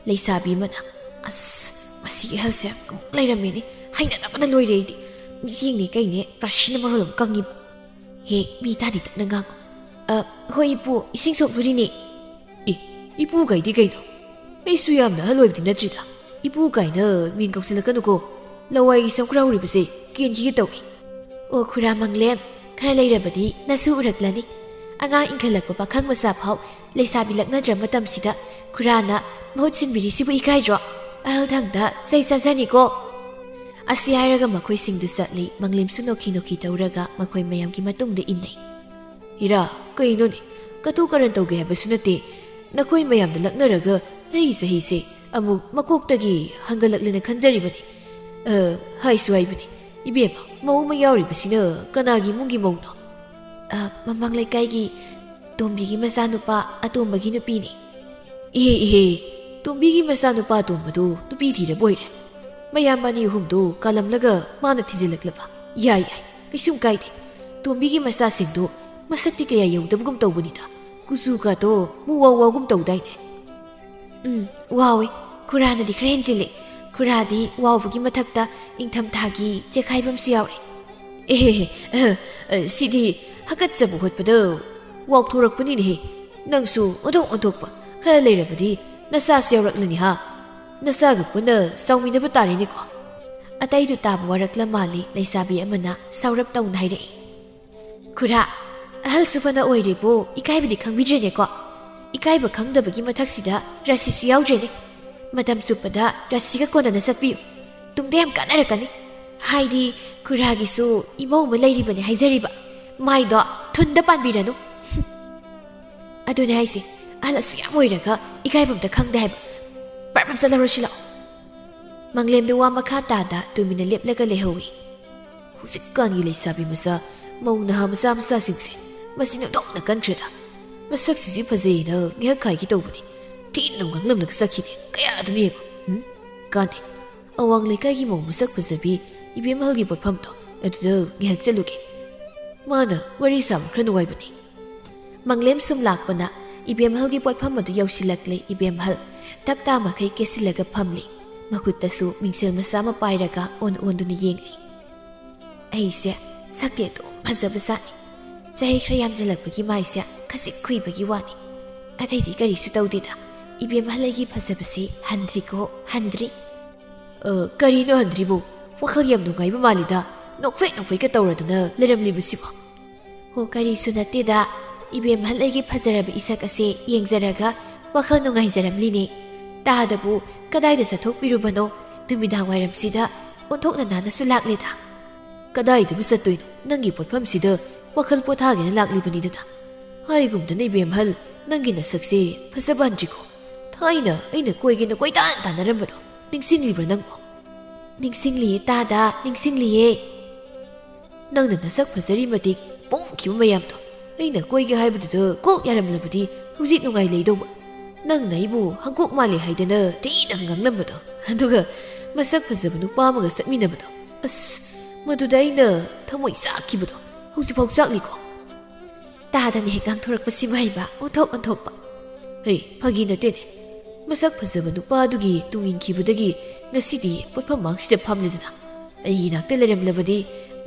ꯂꯩꯁꯥꯕꯤ ꯑꯃꯅ, "ꯑꯁ, ꯃꯁꯤꯒꯤ ꯑꯍꯜꯁꯦ ꯑꯃꯨꯛ ꯂꯩꯔꯝꯃꯦꯅꯦ꯫ ꯍꯩꯅꯗꯕꯅ ꯂꯣꯏꯔꯦ ꯑꯩꯗꯤ꯫ ꯃꯤꯠꯌꯦꯡꯅꯦ ꯀꯩꯅꯦ, ꯔꯥꯁꯤꯅ ꯃꯔꯣꯜ ꯑꯃ ꯀꯪꯉꯤꯕ꯫ ꯍꯦ, ꯃꯤ ꯇꯥꯅꯤ ꯇꯞꯅ ꯉꯥꯡꯉꯨ꯫ ꯑ, ꯍꯣꯏ ꯏꯄꯨ, ꯏꯁꯤꯡ ꯁꯣꯛꯂꯨꯔꯤꯅꯦ꯫" "ꯑꯦ, ꯏꯄꯨ ꯀꯥꯏꯗꯤ ꯀꯩꯅꯣ? ꯑꯩꯁꯨ ꯌꯥꯝꯅ ꯑꯍꯜ ꯑꯣꯏꯕꯗꯤ ꯅꯠꯇ꯭ꯔꯤꯗ꯫ ꯏꯄꯨ ꯀꯥꯏꯅ ꯃꯤꯡ ꯀꯧꯁꯤꯜꯂꯛꯀꯅꯨꯀꯣ꯫ ꯂꯋꯥꯏꯒꯤ ꯁꯝꯈ꯭ꯔꯥꯎꯔꯤꯕꯁꯦ ꯀꯦꯟꯈꯤꯒꯦ ꯇꯧꯏ꯫" "ꯑꯣ, ꯈꯨꯔꯥ ꯃꯪꯂꯦꯝ, ꯈꯔ ꯂꯩꯔꯕꯗꯤ ꯅꯁꯨ ꯎꯔꯛꯂꯅꯤ꯫ ꯑꯉꯥꯡ ꯏꯟꯈꯠꯂꯛꯄ ꯄꯥꯈꯪ ꯃꯆꯥ ꯐꯥꯎ ꯂꯩꯁꯥꯕꯤ ꯂꯛꯅꯗ꯭ꯔ ꯃꯇꯝꯁꯤꯗ ꯈꯨꯔꯥꯅ ꯃꯍꯨꯠ ꯁꯤꯟꯕꯤꯔꯤꯁꯤꯕꯨ ꯏꯀꯥꯏꯗ꯭ꯔꯣ? ꯑꯍꯜ ꯊꯪꯗ ꯆꯩ ꯆꯥꯖꯅꯤꯀꯣ꯫" ꯑꯁꯤ ꯍꯥꯏꯔꯒ ꯃꯈꯣꯏꯁꯤꯡꯗꯨ ꯆꯠꯂꯤ꯫ ꯃꯪꯂꯦꯝꯁꯨ ꯅꯣꯛꯈꯤ ꯅꯣꯛꯈꯤ ꯇꯧꯔꯒ ꯃꯈꯣꯏ ꯃꯌꯥꯝꯒꯤ ꯃꯇꯨꯡꯗ ꯏꯟꯅꯩ꯫ "ꯏꯔꯥ, ꯀꯩꯅꯣꯅꯦ? ꯀꯇꯨ ꯀꯔꯟ ꯇꯧꯒꯦ ꯍꯥꯏꯕꯁꯨ ꯅꯠꯇꯦ꯫ ꯅꯈꯣꯏ ꯃꯌꯥꯝꯗ ꯂꯛꯅꯔꯒ ꯑꯩ ꯆꯍꯤꯁꯦ ꯑꯃꯨꯛ ꯃꯀꯣꯛꯇꯒꯤ ꯍꯟꯒꯠꯂꯛꯂꯦꯅ ꯈꯟꯖꯔꯤꯕꯅꯤ꯫ ꯑ, ꯍꯥꯏꯁꯨ ꯍꯥꯏꯕꯅꯤ, ꯏꯕꯦꯝꯃ, ꯃꯧ ꯑꯃ ꯌꯥꯎꯔꯤꯕꯁꯤꯅ ꯀꯅꯥꯒꯤ ꯏꯃꯨꯡꯒꯤ ꯃꯧꯅꯣ?" ꯑ, ꯃꯃꯥꯡ ꯂꯩꯀꯥꯏꯒꯤ ꯇꯣꯝꯕꯤꯒꯤ ꯃꯆꯥꯅꯨꯄꯥ ꯑꯇꯣꯝꯕꯒꯤ ꯅꯨꯄꯤꯅꯤ꯫ "ꯏꯍꯦ, ꯏꯍꯦ, ꯇꯣꯝꯕꯤꯒꯤ ꯃꯆꯥꯅꯨꯄꯥ ꯑꯇꯣꯝꯕꯗꯨ ꯅꯨꯄꯤ ꯊꯤꯔꯕ ꯑꯣꯏꯔꯦ? ꯃꯌꯥꯝ ꯑꯅꯤ ꯑꯍꯨꯝꯗꯨ ꯀꯥꯂꯝꯂꯒ ꯃꯥꯅ ꯊꯤꯖꯤꯜꯂꯛꯂꯕ? ꯌꯥꯏ, ꯌꯥꯏ, ꯀꯩꯁꯨꯝ ꯀꯥꯏꯗꯦ꯫ ꯇꯣꯝꯕꯤꯒꯤ ꯃꯆꯥꯁꯤꯡꯗꯨ ꯃꯁꯛꯇꯤ ꯀꯌꯥ ꯌꯧꯗꯕꯒꯨꯝ ꯇꯧꯕꯅꯤꯗ, ꯀꯨꯆꯨꯒꯗꯣ ꯃꯨꯋꯥꯎ ꯋꯥꯎꯒꯨꯝ ꯇꯧꯗꯥꯏꯅꯦ?" "ꯎꯝ, ꯋꯥꯎꯋꯦ꯫ ꯈꯨꯔꯥꯅꯗꯤ ꯈꯔ ꯍꯦꯟꯖꯤꯜꯂꯦ꯫ ꯈꯨꯔꯥꯗꯤ ꯋꯥꯎꯕꯒꯤ ꯃꯊꯛꯇ ꯏꯪꯊꯝꯊꯥꯒꯤ ꯆꯦꯈꯥꯏꯕ ꯑꯃꯁꯨ ꯌꯥꯎꯔꯦ꯫" "ꯑꯦꯍꯦ, ꯑ, ꯑ, ꯁꯤꯗꯤ ꯍꯥꯀꯠꯆꯕ ꯍꯣꯠꯄꯗ ꯋꯥꯎꯊꯣꯔꯛꯄꯅꯤꯅꯦꯍꯦ꯫ ꯅꯪꯁꯨ ꯑꯣꯟꯊꯣꯛ ꯑꯣꯟꯊꯣꯛꯄ꯫ ꯈꯔ ꯂꯩꯔꯕꯗꯤ ꯅꯆꯥꯁꯨ ꯌꯥꯎꯔꯛꯂꯅꯤ ꯍꯥ? ꯅꯆꯥꯒ ꯄꯨꯟꯅ ꯆꯥꯎꯃꯤꯟꯅꯕ ꯇꯥꯔꯦꯅꯦꯀꯣ꯫" ꯑꯇꯩꯗꯨ ꯇꯥꯕ ꯋꯥꯔꯛꯂ ꯃꯥꯜꯂꯤ, ꯂꯩꯁꯥꯕꯤ ꯑꯃꯅ ꯁꯥꯎꯔꯞ ꯇꯧꯅ ꯍꯥꯏꯔꯛꯏ꯫ "ꯈꯨꯔꯥ, ꯑꯍꯜꯁꯨ ꯐꯅ ꯑꯣꯏꯔꯦꯕꯨ ꯏꯀꯥꯏꯕꯗꯤ ꯈꯪꯕꯤꯗ꯭ꯔꯦꯅꯦꯀꯣ? ꯏꯀꯥꯏꯕ ꯈꯪꯗꯕꯒꯤ ꯃꯊꯛꯁꯤꯗ ꯔꯥꯁꯤꯁꯨ ꯌꯥꯎꯗ꯭ꯔꯦꯅꯦ꯫ ꯃꯇꯝ ꯆꯨꯞꯄꯗ ꯔꯥꯁꯤꯒ ꯀꯣꯟꯅꯅ ꯆꯠꯄꯤꯌꯨ꯫ ꯇꯨꯡꯗ ꯌꯥꯝ ꯀꯥꯟꯅꯔꯛꯀꯅꯤ꯫ ꯍꯥꯏꯗꯤ ꯈꯨꯔꯥꯒꯤꯁꯨ ꯏꯃꯧ ꯑꯃ ꯂꯩꯔꯤꯕꯅꯦ ꯍꯥꯏꯖꯔꯤꯕ꯫ ꯃꯥꯏꯗꯣ ꯊꯨꯟꯗ ꯄꯥꯟꯕꯤꯔꯅꯨ꯫" "ꯑꯗꯨꯅꯦ ꯍꯥꯏꯁꯦ, ꯑꯍꯜ ꯑꯁꯨꯛ ꯌꯥꯝ ꯑꯣꯏꯔꯒ ꯏꯀꯥꯏꯕ ꯑꯝꯇ ꯈꯪꯗꯦ ꯍꯥꯏꯕ꯫ ꯄ꯭ꯔꯞ ꯄ꯭ꯔꯞ ꯆꯠꯍꯧꯔꯁꯤ ꯂꯥꯛꯑꯣ꯫" ꯃꯪꯂꯦꯝꯗꯨ ꯋꯥ ꯃꯈꯥ ꯇꯥꯗ ꯇꯨꯃꯤꯟꯅ ꯂꯦꯞꯂꯒ ꯂꯩꯍꯧꯏ꯫ "ꯍꯧꯖꯤꯛꯀꯥꯟꯒꯤ ꯂꯩꯁꯥꯕꯤ ꯃꯆꯥ, ꯃꯧ ꯅꯍꯥ ꯃꯆꯥ ꯃꯆꯥꯁꯤꯡꯁꯦ ꯃꯆꯤꯟ ꯑꯣꯟꯊꯣꯛꯅ ꯀꯟꯈ꯭ꯔꯦꯗ꯫ ꯃꯁꯛꯁꯤꯁꯨ ꯐꯖꯩꯌꯦꯅ ꯉꯥꯏꯍꯥꯛ ꯈꯥꯏꯒꯦ ꯇꯧꯕꯅꯤ, ꯊꯤꯅ ꯉꯥꯡꯂꯝꯂꯒ ꯆꯠꯈꯤꯅꯦ꯫ ꯀꯌꯥꯗꯨꯅ ꯌꯦꯡꯉꯨ꯫ ꯎꯝ? ꯀꯥꯟꯗꯦ꯫ ꯑꯋꯥꯡ ꯂꯩꯀꯥꯏꯒꯤ ꯃꯧ ꯃꯁꯛ ꯐꯖꯕꯤ ꯏꯕꯦꯝꯍꯜꯒꯤ ꯄꯣꯠꯐꯝꯗꯣ ꯑꯗꯨꯗ ꯉꯥꯏꯍꯥꯛ ꯆꯠꯂꯨꯒꯦ꯫ ꯃꯥꯅ ꯋꯥꯔꯤ ꯁꯥꯕ ꯈꯔ ꯅꯨꯡꯉꯥꯏꯕꯅꯤ꯫" ꯃꯪꯂꯦꯝ ꯁꯨꯝ ꯂꯥꯛꯄꯅ ꯏꯕꯦꯝꯍꯜꯒꯤ ꯄꯣꯠꯐꯝ ꯑꯗꯨ ꯌꯧꯁꯤꯜꯂꯛꯂꯦ꯫ ꯏꯕꯦꯝꯍꯜ ꯇꯞ ꯇꯥ ꯃꯈꯩ ꯀꯦꯁꯤꯜꯂꯒ ꯐꯝꯂꯤ꯫ ꯃꯈꯨꯠꯇꯁꯨ ꯃꯤꯡꯁꯦꯜ ꯃꯆꯥ ꯑꯃ ꯄꯥꯏꯔꯒ ꯑꯣꯟ ꯑꯣꯟꯗꯨꯅ ꯌꯦꯡꯂꯤ꯫ "ꯑꯩꯁꯦ ꯁꯛꯇꯤ ꯑꯗꯨꯝ ꯐꯖꯕ ꯖꯥꯠꯅꯤ꯫ ꯆꯍꯤ ꯈꯔ ꯌꯥꯝꯖꯜꯂꯛꯄꯒꯤ ꯃꯥꯏꯁꯦ ꯈꯖꯤꯛ ꯈꯨꯏꯕꯒꯤ ꯋꯥꯅꯤ꯫ ꯑꯇꯩꯗꯤ ꯀꯔꯤꯁꯨ ꯇꯧꯗꯦꯗ꯫ ꯏꯕꯦꯝꯍꯜ ꯑꯩꯒꯤ ꯐꯖꯕꯁꯤ ꯍꯟꯗ꯭ꯔꯤꯀꯣ, ꯍꯟꯗ꯭ꯔꯤ꯫" "ꯑ, ꯀꯔꯤꯅꯣ ꯍꯟꯗ꯭ꯔꯤꯕꯨ? ꯋꯥꯈꯜ ꯌꯥꯝ ꯅꯨꯡꯉꯥꯏꯕ ꯃꯥꯜꯂꯤꯗ꯫ ꯅꯣꯛꯐꯦꯠ ꯅꯣꯛꯐꯦꯠꯀ ꯇꯧꯔꯗꯅ ꯂꯩꯔꯝꯂꯤꯕꯁꯤꯕꯣ?" "ꯍꯣ, ꯀꯔꯤꯁꯨ ꯅꯠꯇꯦꯗ꯫ ꯏꯕꯦꯝꯍꯜ ꯑꯩꯒꯤ ꯐꯖꯔꯕ ꯏꯁꯛ ꯑꯁꯦ ꯌꯦꯡꯖꯔꯒ ꯋꯥꯈꯜ ꯅꯨꯡꯉꯥꯏꯖꯔꯝꯂꯤꯅꯦ꯫ ꯇꯥꯗꯕꯨ ꯀꯗꯥꯏꯗ ꯆꯠꯊꯣꯛꯄꯤꯔꯨꯕꯅꯣ? ꯅꯨꯃꯤꯗꯥꯡ ꯋꯥꯏꯔꯝꯁꯤꯗ ꯑꯣꯟꯊꯣꯛꯅ ꯅꯥꯟꯅꯁꯨ ꯂꯥꯛꯂꯦꯗ꯫" "ꯀꯗꯥꯏꯗꯕꯨ ꯆꯠꯇꯣꯏꯅꯣ? ꯅꯪꯒꯤ ꯄꯣꯠꯐꯝꯁꯤꯗ ꯋꯥꯈꯜ ꯄꯣꯊꯥꯒꯦꯅ ꯂꯥꯛꯂꯤꯕꯅꯤꯗꯅ꯫ ꯍꯥꯏꯒꯨꯝꯗꯅ ꯏꯕꯦꯝꯍꯜ, ꯅꯪꯒꯤ ꯅꯁꯛꯁꯦ ꯐꯖꯕ ꯍꯟꯗ꯭ꯔꯤꯀꯣ꯫ ꯊꯥꯏꯅ ꯑꯩꯅ ꯀꯣꯏꯒꯦꯅ ꯀꯣꯏꯇꯥꯟ ꯇꯥꯟꯅꯔꯝꯕꯗꯣ ꯅꯤꯡꯁꯤꯡꯂꯤꯕ꯭ꯔꯥ ꯅꯪꯕꯣ?" "ꯅꯤꯡꯁꯤꯡꯂꯤꯌꯦ ꯇꯥꯗ, ꯅꯤꯡꯁꯤꯡꯂꯤꯌꯦ꯫" "ꯅꯪꯅ ꯅꯁꯛ ꯐꯖꯔꯤ ꯃꯇꯤꯛ ꯄꯣꯡꯈꯤꯕ ꯃꯌꯥꯝꯗꯣ ꯑꯩꯅ ꯀꯣꯏꯒꯦ ꯍꯥꯏꯕꯗꯨꯗ ꯀꯣꯛ ꯌꯥꯔꯝꯂꯕꯗꯤ ꯍꯧꯖꯤꯛ ꯅꯨꯡꯉꯥꯏ ꯂꯩꯗꯧꯕ꯫ ꯅꯪꯅ ꯑꯩꯕꯨ ꯍꯪꯀꯣꯛ ꯃꯥꯜꯂꯦ ꯍꯥꯏꯗꯅ ꯊꯤꯅ ꯉꯥꯡꯂꯝꯕꯗꯣ, ꯑꯗꯨꯒ ꯃꯁꯛ ꯐꯖꯕ ꯅꯨꯄꯥ ꯑꯃꯒ ꯆꯠꯃꯤꯟꯅꯕꯗꯣ, ꯑꯁ, ꯃꯗꯨꯗ ꯑꯩꯅ ꯊꯃꯣꯏ ꯆꯥꯛꯈꯤꯕꯗꯣ ꯍꯧꯖꯤꯛꯐꯥꯎ ꯆꯥꯛꯂꯤꯀꯣ꯫ ꯇꯥꯗꯅ ꯍꯦꯛ ꯉꯥꯡꯊꯣꯔꯛꯄꯁꯤꯃ ꯍꯩꯕ ꯑꯣꯟꯊꯣꯛ ꯑꯣꯟꯊꯣꯛꯄ꯫ ꯍꯩ, ꯐꯥꯒꯤ ꯅꯠꯇꯦꯅꯦ꯫ ꯃꯁꯛ ꯐꯖꯕ ꯅꯨꯄꯥꯗꯨꯒꯤ ꯇꯨꯡ ꯏꯟꯈꯤꯕꯗꯒꯤ ꯉꯁꯤꯗꯤ ꯄꯣꯠꯐꯝ ꯃꯥꯡꯁꯤꯗ ꯐꯝꯂꯤꯗꯅ꯫ ꯑꯩꯒꯤ ꯏꯅꯥꯛꯇ ꯂꯩꯔꯝꯂꯕꯗꯤ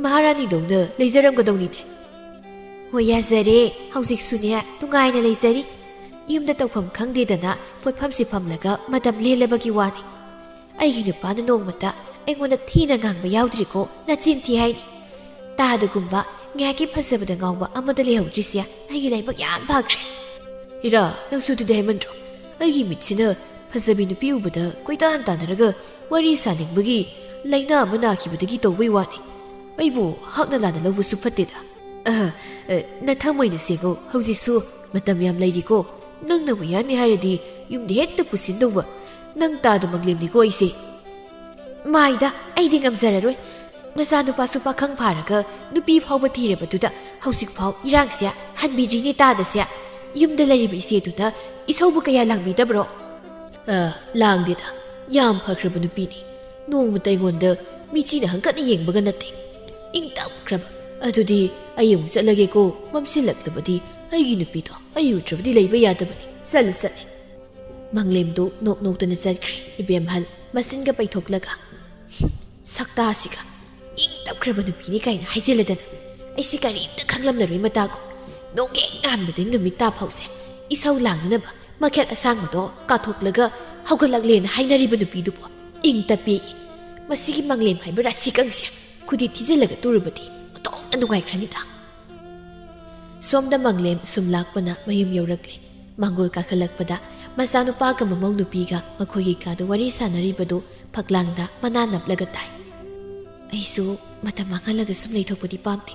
ꯃꯍꯥꯔꯥꯅꯤꯗꯧꯅ ꯂꯩꯖꯔꯝꯒꯗꯧꯅꯤꯅꯦ꯫ ꯍꯣꯏ, ꯌꯥꯖꯔꯦ꯫ ꯍꯧꯖꯤꯛꯁꯨꯅꯦ, ꯅꯨꯡꯉꯥꯏꯅ ꯂꯩꯖꯔꯤ꯫ ꯌꯨꯝꯗ ꯇꯧꯐꯝ ꯈꯪꯗꯦꯗꯅ ꯄꯣꯠꯐꯝꯁꯤ ꯐꯝꯂꯒ ꯃꯇꯝ ꯂꯦꯜꯂꯕꯒꯤ ꯋꯥꯅꯤ꯫ ꯑꯩꯒꯤ ꯅꯨꯄꯥꯅ ꯅꯣꯡꯃꯇ ꯑꯩꯉꯣꯟꯗ ꯊꯤꯅ ꯉꯥꯡꯕ ꯌꯥꯎꯗ꯭ꯔꯤꯀꯣ, ꯅꯆꯤꯟ ꯊꯤ ꯍꯥꯏꯅꯤ꯫ ꯇꯥꯗꯒꯨꯝꯕ ꯉꯥꯏꯍꯥꯛꯀꯤ ꯐꯖꯕꯗ ꯉꯥꯎꯕ ꯑꯃꯗ ꯂꯩꯍꯧꯗ꯭ꯔꯤꯁꯦ ꯑꯩꯒꯤ ꯂꯥꯏꯕꯛ ꯌꯥꯝ ꯐꯈ꯭ꯔꯦ꯫ ꯏꯔꯥ, ꯅꯪꯁꯨ ꯑꯗꯨꯗꯤ ꯍꯥꯏꯃꯟꯗ꯭ꯔꯣ? ꯑꯩꯒꯤ ꯃꯤꯠꯁꯤꯅ ꯐꯖꯕꯤ ꯅꯨꯄꯤ ꯎꯕꯗ ꯀꯣꯏꯇꯥꯟ ꯇꯥꯟꯅꯔꯒ ꯋꯥꯔꯤ ꯁꯥꯅꯤꯡꯕꯒꯤ ꯂꯥꯏꯅꯥ ꯑꯃ ꯅꯥꯈꯤꯕꯗꯒꯤ ꯇꯧꯕꯩ ꯋꯥꯅꯤ꯫ ꯑꯩꯕꯨ ꯍꯛꯅ ꯂꯥꯟꯅ ꯂꯧꯕꯁꯨ ꯐꯠꯇꯦꯗ꯫ ꯑ, ꯑ, ꯅꯊꯃꯣꯏꯅ ꯁꯦꯡꯉꯣ, ꯍꯧꯖꯤꯛꯁꯨ ꯃꯇꯝ ꯌꯥꯝ ꯂꯩꯔꯤꯀꯣ꯫ ꯅꯪꯅꯕꯨ ꯌꯥꯅꯤ ꯍꯥꯏꯔꯗꯤ ꯌꯨꯝꯗ ꯍꯦꯛꯇ ꯄꯨꯁꯤꯟꯗꯧꯕ꯫ ꯅꯪ ꯇꯥꯗ ꯃꯪꯂꯦꯝꯅꯤꯀꯣ ꯑꯩꯁꯦ꯫ ꯃꯥꯏꯗ, ꯑꯩꯗꯤ ꯉꯝꯖꯔꯔꯣꯏ꯫ ꯅꯆꯥꯅꯨꯄꯥꯁꯨ ꯄꯥꯈꯪ ꯐꯥꯔꯒ ꯅꯨꯄꯤ ꯐꯥꯎꯕ ꯊꯤꯔꯕꯗꯨꯗ ꯍꯧꯖꯤꯛꯐꯥꯎ ꯏꯔꯥꯡꯁꯦ ꯍꯟꯕꯤꯗ꯭ꯔꯤꯅꯦ ꯇꯥꯗꯁꯦ꯫ ꯌꯨꯝꯗ ꯂꯩꯔꯤꯕ ꯏꯆꯦꯗꯨꯗ ꯏꯁꯧꯕꯨ ꯀꯌꯥ ꯂꯥꯡꯕꯤꯗꯕ꯭ꯔꯣ? ꯑ, ꯂꯥꯡꯗꯦꯗ꯫ ꯌꯥꯝ ꯐꯈ꯭ꯔꯕ ꯅꯨꯄꯤꯅꯤ꯫ ꯅꯣꯡꯃꯇ ꯑꯩꯉꯣꯟꯗ ꯃꯤꯆꯤꯅ ꯍꯪꯀꯠꯅ ꯌꯦꯡꯕꯒ ꯅꯠꯇꯦ꯫ ꯏꯪ ꯇꯞꯈ꯭ꯔꯕ꯫ ꯑꯗꯨꯗꯤ ꯑꯩ ꯑꯃꯨꯛ ꯆꯠꯂꯒꯦꯀꯣ꯫ ꯃꯝꯁꯤꯜꯂꯛꯂꯕꯗꯤ ꯑꯩꯒꯤ ꯅꯨꯄꯤꯗꯣ ꯑꯩ ꯎꯗ꯭ꯔꯕꯗꯤ ꯂꯩꯕ ꯌꯥꯗꯕꯅꯤ꯫ ꯆꯠꯂꯦ, ꯆꯠꯂꯦ꯫ ꯃꯪꯂꯦꯝꯗꯨ ꯅꯣꯛ ꯅꯣꯛꯇꯅ ꯆꯠꯈ꯭ꯔꯦ꯫ ꯏꯕꯦꯝꯍꯜ ꯃꯆꯤꯟꯒ ꯄꯩꯊꯣꯛꯂꯒ, "ꯍꯨꯝ, ꯁꯛꯇꯥꯁꯤꯒ, ꯏꯪ ꯇꯞꯈ꯭ꯔꯕ ꯅꯨꯄꯤꯅꯤ ꯀꯥꯏꯅ ꯍꯥꯏꯖꯤꯜꯂꯗꯅ꯫ ꯑꯩꯁꯤ ꯀꯔꯤꯝꯇ ꯈꯪꯂꯝꯂꯔꯣꯏ ꯃꯇꯥꯒꯨꯝ꯫ ꯅꯣꯡꯍꯦꯛ ꯉꯥꯟꯕꯗꯩ ꯅꯨꯃꯤꯠ ꯇꯥ ꯐꯥꯎꯁꯦ ꯏꯁꯧ ꯂꯥꯡꯅꯅꯕ ꯃꯈꯦꯠ ꯑꯁꯥꯡꯕꯗꯣ ꯀꯥꯊꯣꯛꯂꯒ ꯍꯧꯒꯠꯂꯛꯂꯦꯅ ꯍꯥꯏꯅꯔꯤꯕ ꯅꯨꯄꯤꯗꯨꯕꯨ ꯏꯪ ꯇꯞꯄꯦꯌꯦ꯫ ꯃꯁꯤꯒꯤ ꯃꯪꯂꯦꯝ ꯍꯥꯏꯕ ꯔꯥꯁꯤꯀꯪꯁꯦ ꯈꯨꯗꯤ ꯊꯤꯖꯤꯜꯂꯒ ꯇꯨꯔꯕꯗꯤ ꯑꯣꯟꯊꯣꯛꯅ ꯅꯨꯡꯉꯥꯏꯈ꯭ꯔꯅꯤꯗ"꯫ ꯁꯣꯝꯗ ꯃꯪꯂꯦꯝ ꯁꯨꯝ ꯂꯥꯛꯄꯅ ꯃꯌꯨꯝ ꯌꯧꯔꯛꯂꯦ꯫ ꯃꯥꯡꯒꯣꯜ ꯀꯥꯈꯠꯂꯛꯄꯗ ꯃꯆꯥꯅꯨꯄꯥꯒ ꯃꯃꯧ ꯅꯨꯄꯤꯒ ꯃꯈꯣꯏꯒꯤ ꯀꯥꯗ ꯋꯥꯔꯤ ꯁꯥꯟꯅꯔꯤꯕꯗꯨ ꯐꯛꯂꯥꯡꯗ ꯃꯅꯥ ꯅꯞꯂꯒ ꯇꯥꯏ꯫ ꯑꯩꯁꯨ ꯃꯇꯝ ꯃꯥꯡꯍꯜꯂꯒ ꯁꯨꯝ ꯂꯩꯊꯣꯛꯄꯗꯤ ꯄꯥꯝꯗꯦ꯫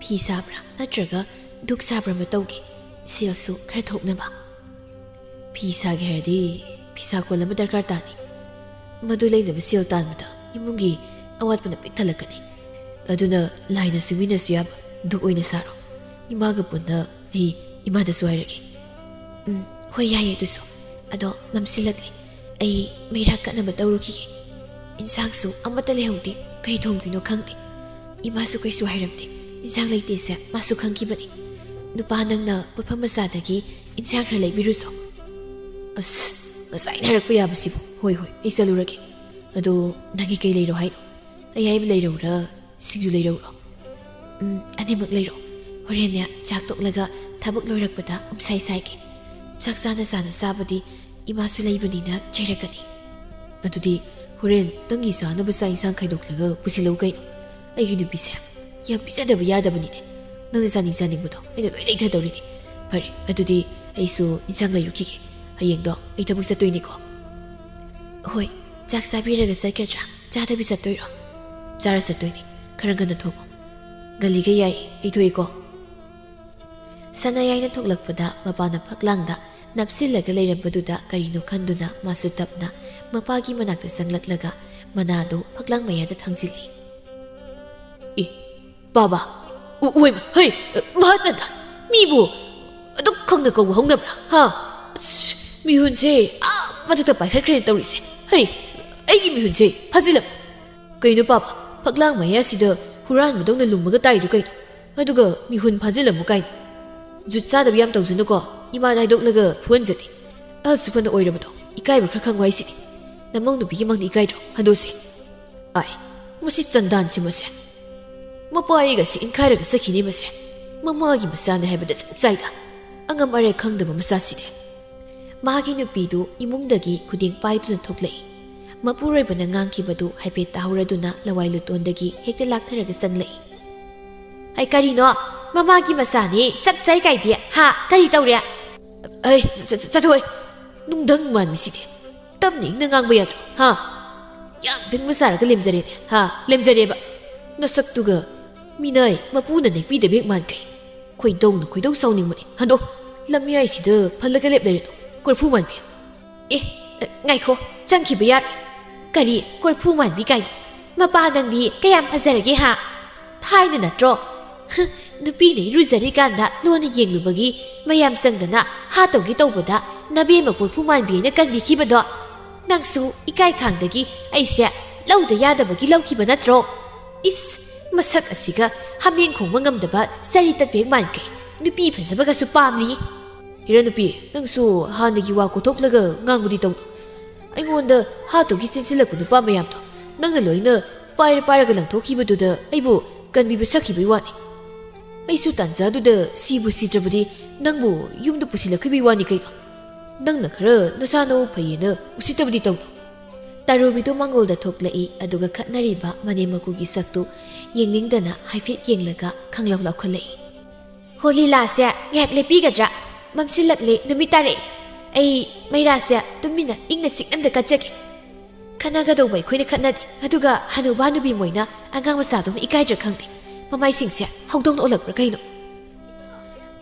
ꯐꯤ ꯁꯥꯕ꯭ꯔꯥ ꯅꯠꯇ꯭ꯔꯒ ꯙꯨꯛ ꯁꯥꯕ꯭ꯔꯥ ꯑꯃ ꯇꯧꯒꯦ, ꯁꯦꯜꯁꯨ ꯈꯔ ꯊꯣꯛꯅꯕ꯫ ꯐꯤ ꯁꯥꯒꯦ ꯍꯥꯏꯔꯗꯤ ꯐꯤꯁꯥ ꯀꯣꯟ ꯑꯃ ꯗꯔꯀꯥꯔ ꯇꯥꯅꯤ꯫ ꯃꯗꯨ ꯂꯩꯅꯕ ꯁꯦꯜ ꯇꯥꯟꯕꯗ ꯏꯃꯨꯡꯒꯤ ꯑꯋꯥꯠꯄꯅ ꯄꯤꯛ ꯊꯜꯂꯛꯀꯅꯤ꯫ ꯑꯗꯨꯅ ꯂꯥꯏꯅ ꯁꯨꯃꯤꯟꯅꯁꯨ ꯌꯥꯕ꯫ ꯗꯨꯛ ꯑꯣꯏꯅ ꯁꯥꯔꯣ꯫ ꯏꯃꯥꯒ ꯄꯨꯟꯅ ꯑꯩ ꯏꯃꯥꯗꯁꯨ ꯍꯥꯏꯔꯒꯦ꯫ ꯎꯝ, ꯍꯣꯏ, ꯌꯥꯏꯌꯦ ꯑꯗꯨꯁꯨ꯫ ꯑꯗꯣ ꯃꯝꯁꯤꯜꯂꯛꯂꯦ꯫ ꯑꯩ ꯃꯩꯔꯥ ꯀꯠꯅꯕ ꯇꯧꯔꯨꯈꯤꯒꯦ꯫ ꯏꯟꯁꯥꯡꯁꯨ ꯑꯃꯠꯇ ꯂꯩꯍꯧꯗꯦ꯫ ꯀꯩ ꯊꯣꯡꯗꯣꯏꯅꯣ ꯈꯪꯗꯦ꯫ ꯏꯃꯥꯁꯨ ꯀꯩꯁꯨ ꯍꯥꯏꯔꯝꯗꯦ꯫ ꯏꯟꯁꯥꯡ ꯂꯩꯇꯦꯁꯦ ꯃꯥꯁꯨ ꯈꯪꯈꯤꯕꯅꯤ꯫ ꯅꯨꯄꯥ ꯅꯪꯅ ꯄꯣꯠꯐꯝ ꯃꯆꯥꯗꯒꯤ ꯏꯟꯁꯥꯡ ꯈꯔ ꯂꯩꯕꯤꯔꯨꯆꯣ꯫ ꯑꯁ, ꯉꯁꯥꯏꯅ ꯍꯥꯏꯔꯛꯄ ꯌꯥꯕꯁꯤꯕꯨ꯫ ꯍꯣꯏ, ꯍꯣꯏ, ꯑꯩ ꯆꯠꯂꯨꯔꯒꯦ꯫ ꯑꯗꯣ ꯅꯪꯒꯤ ꯀꯩ ꯂꯩꯔꯣ ꯍꯥꯏꯅꯣ? ꯑꯌꯥꯏꯕ ꯂꯩꯔꯧꯔꯥ, ꯁꯤꯡꯖꯨ ꯂꯩꯔꯧꯔꯣ? ꯎꯝ, ꯑꯅꯤꯃꯛ ꯂꯩꯔꯣ꯫ ꯍꯣꯔꯦꯟꯅꯦ ꯆꯥꯛ ꯇꯣꯛꯂꯒ ꯊꯕꯛ ꯂꯣꯏꯔꯛꯄꯗ ꯎꯝꯁꯥꯏ ꯁꯥꯏꯒꯦ꯫ ꯆꯥꯛ ꯆꯥꯅ ꯆꯥꯅ ꯆꯥꯕꯗꯤ ꯏꯃꯥꯁꯨ ꯂꯩꯕꯅꯤꯅ ꯆꯩꯔꯛꯀꯅꯤ꯫ ꯑꯗꯨꯗꯤ ꯍꯣꯔꯦꯟ ꯅꯪꯒꯤ ꯆꯥꯅꯕ ꯆꯥꯛ ꯏꯟꯁꯥꯡ ꯈꯥꯏꯗꯣꯛꯂꯒ ꯄꯨꯁꯤꯜꯂꯧ ꯀꯩꯅꯣ꯫ ꯑꯩꯒꯤ ꯅꯨꯄꯤꯁꯦ ꯌꯥꯝ ꯄꯤꯖꯗꯕ ꯌꯥꯗꯕꯅꯤꯅꯦ꯫ ꯅꯪꯅ ꯆꯥꯅꯤꯡ ꯆꯥꯅꯤꯡꯕꯗꯣ ꯑꯩꯅ ꯂꯣꯏ ꯂꯩꯊꯗꯧꯔꯤꯅꯦ꯫ ꯐꯔꯦ, ꯑꯗꯨꯗꯤ ꯑꯩꯁꯨ ꯏꯟꯁꯥꯡ ꯂꯩꯔꯨꯈꯤꯒꯦ꯫ ꯍꯌꯦꯡꯗꯣ ꯑꯩ ꯊꯕꯛ ꯆꯠꯇꯣꯏꯅꯤꯀꯣ꯫ ꯍꯣꯏ, ꯆꯥꯛ ꯆꯥꯕꯤꯔꯒ ꯆꯠꯀꯗ꯭ꯔꯥ? ꯆꯥꯗꯕꯤ ꯆꯠꯇꯣꯏꯔꯣ? ꯆꯥꯔ ꯆꯠꯇꯣꯏꯅꯤ꯫ ꯈꯔ ꯉꯟꯅ ꯊꯣꯡꯉꯣ꯫ ꯉꯜꯂꯤꯒꯩ ꯌꯥꯏ, ꯑꯩ ꯊꯣꯛꯏꯀꯣ꯫ ꯁꯅꯥꯌꯥꯏꯅ ꯊꯣꯛꯂꯛꯄꯗ ꯃꯄꯥꯅ ꯐꯛꯂꯥꯡꯗ ꯅꯞꯁꯤꯜꯂꯒ ꯂꯩꯔꯝꯕꯗꯨꯗ ꯀꯔꯤꯅꯣ ꯈꯟꯗꯨꯅ ꯃꯥꯁꯨ ꯇꯞꯅ ꯃꯄꯥꯒꯤ ꯃꯅꯥꯛꯇ ꯆꯪꯂꯛꯂꯒ ꯃꯅꯥꯗꯨ ꯐꯛꯂꯥꯡ ꯃꯌꯥꯗ ꯊꯥꯡꯖꯤꯜꯂꯤ꯫ "ꯑꯦ, ꯕꯥꯕꯥ, ꯑꯣ, ꯑꯣꯏꯃ, ꯍꯩ, ꯃꯍꯥꯆꯟꯗꯥꯟ, ꯃꯤꯕꯨ ꯑꯗꯨꯛ ꯈꯪꯅ ꯀꯧꯕ ꯍꯧꯅꯕ꯭ꯔꯥ? ꯍꯥ? ꯑꯁ, ꯃꯤꯍꯨꯟꯁꯦ ꯑꯥ ꯃꯊꯛꯇ ꯄꯥꯏꯈꯠꯈ꯭ꯔꯦꯅ ꯇꯧꯔꯤꯁꯦ꯫ ꯍꯩ, ꯑꯩꯒꯤ ꯃꯤꯍꯨꯟꯁꯦ ꯐꯥꯖꯤꯜꯂꯝ-" "ꯀꯩꯅꯣ ꯄꯥꯕ, ꯐꯛꯂꯥꯡ ꯃꯌꯥꯁꯤꯗ ꯍꯨꯔꯥꯟꯕꯗꯧꯅ ꯂꯨꯝꯃꯒ ꯇꯥꯔꯤꯗꯨ ꯀꯩꯅꯣ? ꯑꯗꯨꯒ ꯃꯤꯍꯨꯟ ꯐꯥꯖꯤꯜꯂꯝꯃꯨ ꯀꯥꯏꯅ꯫ ꯖꯨꯠ ꯆꯥꯗꯕ ꯌꯥꯝ ꯇꯧꯖꯅꯨꯀꯣ, ꯏꯃꯥꯗ ꯍꯥꯏꯗꯣꯛꯂꯒ ꯐꯨꯍꯟꯖꯅꯤ꯫ ꯑꯍꯜꯁꯨ ꯐꯅ ꯑꯣꯏꯔꯕꯗꯣ, ꯏꯀꯥꯏꯕ ꯈꯔ ꯈꯪꯉꯨ ꯍꯥꯏꯁꯤꯅꯤ꯫ ꯅꯃꯧ ꯅꯨꯄꯤꯒꯤ ꯃꯥꯡꯗ ꯏꯀꯥꯏꯗ꯭ꯔꯣ? ꯍꯟꯗꯣꯛꯁꯤ꯫ ꯑꯥꯏ, ꯃꯁꯤ ꯆꯟꯗꯥꯟꯁꯤ ꯃꯁꯦ꯫ ꯃꯄꯥ ꯑꯩꯒꯁꯤ ꯏꯟꯈꯥꯏꯔꯒ ꯆꯠꯈꯤꯅꯤ ꯃꯁꯦ꯫ ꯃꯃꯥꯒꯤ ꯃꯆꯥꯅꯤ ꯍꯥꯏꯕꯗ ꯆꯞ ꯆꯥꯏꯗ꯫ ꯑꯉꯝ ꯑꯔꯦꯛ ꯈꯪꯗꯕ ꯃꯆꯥꯁꯤꯗꯤ"꯫ ꯃꯥꯒꯤ ꯅꯨꯄꯤꯗꯨ ꯏꯃꯨꯡꯗꯒꯤ ꯈꯨꯗꯦꯡ ꯄꯥꯏꯗꯨꯅ ꯊꯣꯛꯂꯛꯏ꯫ ꯃꯄꯨꯔꯣꯏꯕꯅ ꯉꯥꯡꯈꯤꯕꯗꯨ ꯍꯥꯏꯐꯦꯠ ꯇꯥꯍꯧꯔꯗꯨꯅ ꯂꯋꯥꯏ ꯂꯨꯇꯣꯟꯗꯒꯤ ꯍꯦꯛꯇ ꯂꯥꯛꯊꯔꯒ ꯆꯪꯂꯛꯏ꯫ "ꯑꯩ ꯀꯔꯤꯅꯣ? ꯃꯃꯥꯒꯤ ꯃꯆꯥꯅꯤ, ꯆꯞ ꯆꯥꯏ ꯀꯥꯏꯗꯤ꯫ ꯍꯥ? ꯀꯔꯤ ꯇꯧꯔꯦ?" "ꯑꯩ, ꯆ-, ꯆ-, ꯆꯠꯊꯣꯛꯑꯣꯏ꯫ ꯅꯨꯡꯗꯪ ꯃꯥꯟꯕꯤꯁꯤꯗꯤ꯫ ꯇꯞꯅ ꯏꯪꯅ ꯉꯥꯡꯕ ꯌꯥꯗ꯭ꯔꯣ? ꯍꯥ? ꯌꯥꯝ ꯐꯤꯡꯕ ꯁꯥꯔꯒ ꯂꯦꯝꯖꯔꯦꯅꯦ꯫ ꯍꯥ? ꯂꯦꯝꯖꯔꯦꯕ꯫ ꯅꯁꯛꯇꯨꯒ ꯃꯤꯅꯥꯏ ꯃꯄꯨꯅ ꯅꯦꯛꯄꯤꯗꯕ ꯍꯦꯛ ꯃꯥꯟꯈꯩ꯫ ꯈꯣꯏꯗꯧꯅ ꯈꯣꯏꯗꯧ ꯁꯥꯎꯅꯤꯡꯕꯅꯦ꯫ ꯍꯟꯗꯣ, ꯂꯝꯌꯥꯏꯁꯤꯗ ꯐꯜꯂꯒ ꯂꯦꯞ ꯂꯩꯔꯅꯨ, ꯀꯣꯔꯐꯨ ꯃꯥꯟꯕꯤ꯫ ꯑꯦ, ꯉꯥꯏꯈꯣ, ꯆꯪꯈꯤꯕ ꯌꯥꯔꯣꯏ꯫ ꯀꯔꯤ ꯀꯣꯔꯐꯨ ꯃꯥꯟꯕꯤ ꯀꯥꯏꯅ? ꯃꯄꯥ ꯅꯪꯗꯤ ꯀꯌꯥꯝ ꯐꯖꯔꯒꯦ ꯍꯥ? ꯊꯥꯏꯅ ꯅꯠꯇ꯭ꯔꯣ ꯅꯨꯄꯤꯅ ꯏꯔꯨꯖꯔꯤꯀꯥꯟꯗ ꯂꯣꯟꯅ ꯌꯦꯡꯂꯨꯕꯒꯤ ꯃꯌꯥꯝ ꯆꯪꯗꯅ ꯍꯥ ꯇꯧꯒꯦ ꯇꯧꯕꯗ ꯅꯕꯦꯝꯃ ꯀꯣꯔꯐꯨ ꯃꯥꯟꯕꯤ ꯍꯥꯏꯅ ꯀꯟꯕꯤꯈꯤꯕꯗꯣ꯫ ꯅꯪꯁꯨ ꯏꯀꯥꯏ ꯈꯥꯡꯗꯒꯤ ꯑꯩꯁꯦ ꯂꯧꯗ ꯌꯥꯗꯕꯒꯤ ꯂꯧꯈꯤꯕ ꯅꯠꯇ꯭ꯔꯣ? ꯏꯁ, ꯃꯁꯛ ꯑꯁꯤꯒ ꯍꯥꯃꯦꯡ ꯈꯣꯡꯕ ꯉꯝꯗꯕ ꯆꯔꯤ ꯇꯠꯄ ꯍꯦꯛ ꯃꯥꯟꯈꯩ꯫ ꯅꯨꯄꯤ ꯐꯖꯕꯒꯁꯨ ꯄꯥꯝꯂꯤ꯫ ꯍꯤꯔꯣ ꯅꯨꯄꯤ, ꯅꯪꯁꯨ ꯍꯥꯟꯅꯒꯤ ꯋꯥ ꯀꯣꯊꯣꯛꯂꯒ ꯉꯥꯡꯕꯗꯤ ꯇꯧꯅꯨ꯫ ꯑꯩꯉꯣꯟꯗ ꯍꯥꯠꯇꯨꯒꯤ ꯆꯦꯟꯁꯤꯜꯂꯛꯄ ꯅꯨꯄꯥ ꯃꯌꯥꯝꯗꯣ ꯅꯪꯅ ꯂꯣꯏꯅ ꯄꯥꯏꯔ ꯄꯥꯏꯔꯒ ꯂꯪꯊꯣꯛꯈꯤꯕꯗꯨꯗ ꯑꯩꯕꯨ ꯀꯟꯕꯤꯕ ꯁꯛꯈꯤꯕꯩ ꯋꯥꯅꯤ꯫ ꯑꯩꯁꯨ ꯇꯥꯟꯖꯥꯗꯨꯗ ꯁꯤꯕꯨ ꯁꯤꯗ꯭ꯔꯕꯗꯤ ꯅꯪꯕꯨ ꯌꯨꯝꯗ ꯄꯨꯁꯤꯜꯂꯛꯈꯤꯕꯩ ꯋꯥꯅꯤ ꯀꯩꯅꯣ꯫ ꯅꯪꯅ ꯈꯔ ꯅꯁꯥ ꯅꯎ ꯐꯩꯌꯦꯅ ꯎꯁꯤꯠꯇꯕꯗꯤ ꯇꯧꯅꯨ꯫ ꯇꯥꯔꯨꯕꯤꯗꯨ ꯃꯥꯡꯒꯣꯜꯗ ꯊꯣꯛꯂꯛꯏ, ꯑꯗꯨꯒ ꯈꯠꯅꯔꯤꯕ ꯃꯅꯦꯝ ꯃꯀꯨꯒꯤ ꯁꯛꯇꯨ ꯌꯦꯡꯅꯤꯡꯗꯅ ꯍꯥꯏꯐꯦꯠ ꯌꯦꯡꯂꯒ ꯈꯪꯂꯥꯎ ꯂꯥꯎꯈꯠꯂꯛꯏ꯫ ꯍꯣ ꯂꯤꯂꯥꯁꯦ ꯉꯥꯏꯍꯥꯛ ꯂꯦꯞꯄꯤꯒꯗ꯭ꯔꯥ? ꯃꯝꯁꯤꯜꯂꯛꯂꯦ, ꯅꯨꯃꯤꯠ ꯇꯥꯔꯛꯑꯦ꯫ ꯑꯩ ꯃꯩꯔꯥꯁꯦ ꯇꯨꯃꯤꯟꯅ ꯏꯪꯅ ꯆꯤꯛꯅ ꯑꯝꯇ ꯀꯠꯆꯒꯦ꯫ ꯈꯠꯅꯒꯗꯧꯕ ꯑꯩꯈꯣꯏꯅ ꯈꯠꯅꯗꯦ, ꯑꯗꯨꯒ ꯍꯅꯨꯕ ꯍꯅꯨꯕꯤ ꯃꯣꯏꯅ ꯑꯉꯥꯡ ꯃꯆꯥꯗꯨꯃ ꯏꯀꯥꯏꯗ꯭ꯔꯥ ꯈꯪꯗꯦ꯫ ꯃꯃꯥꯏꯁꯤꯡꯁꯦ ꯍꯧꯗꯣꯡꯅ ꯑꯣꯜꯂꯛꯄ꯭ꯔꯥ ꯀꯩꯅꯣ?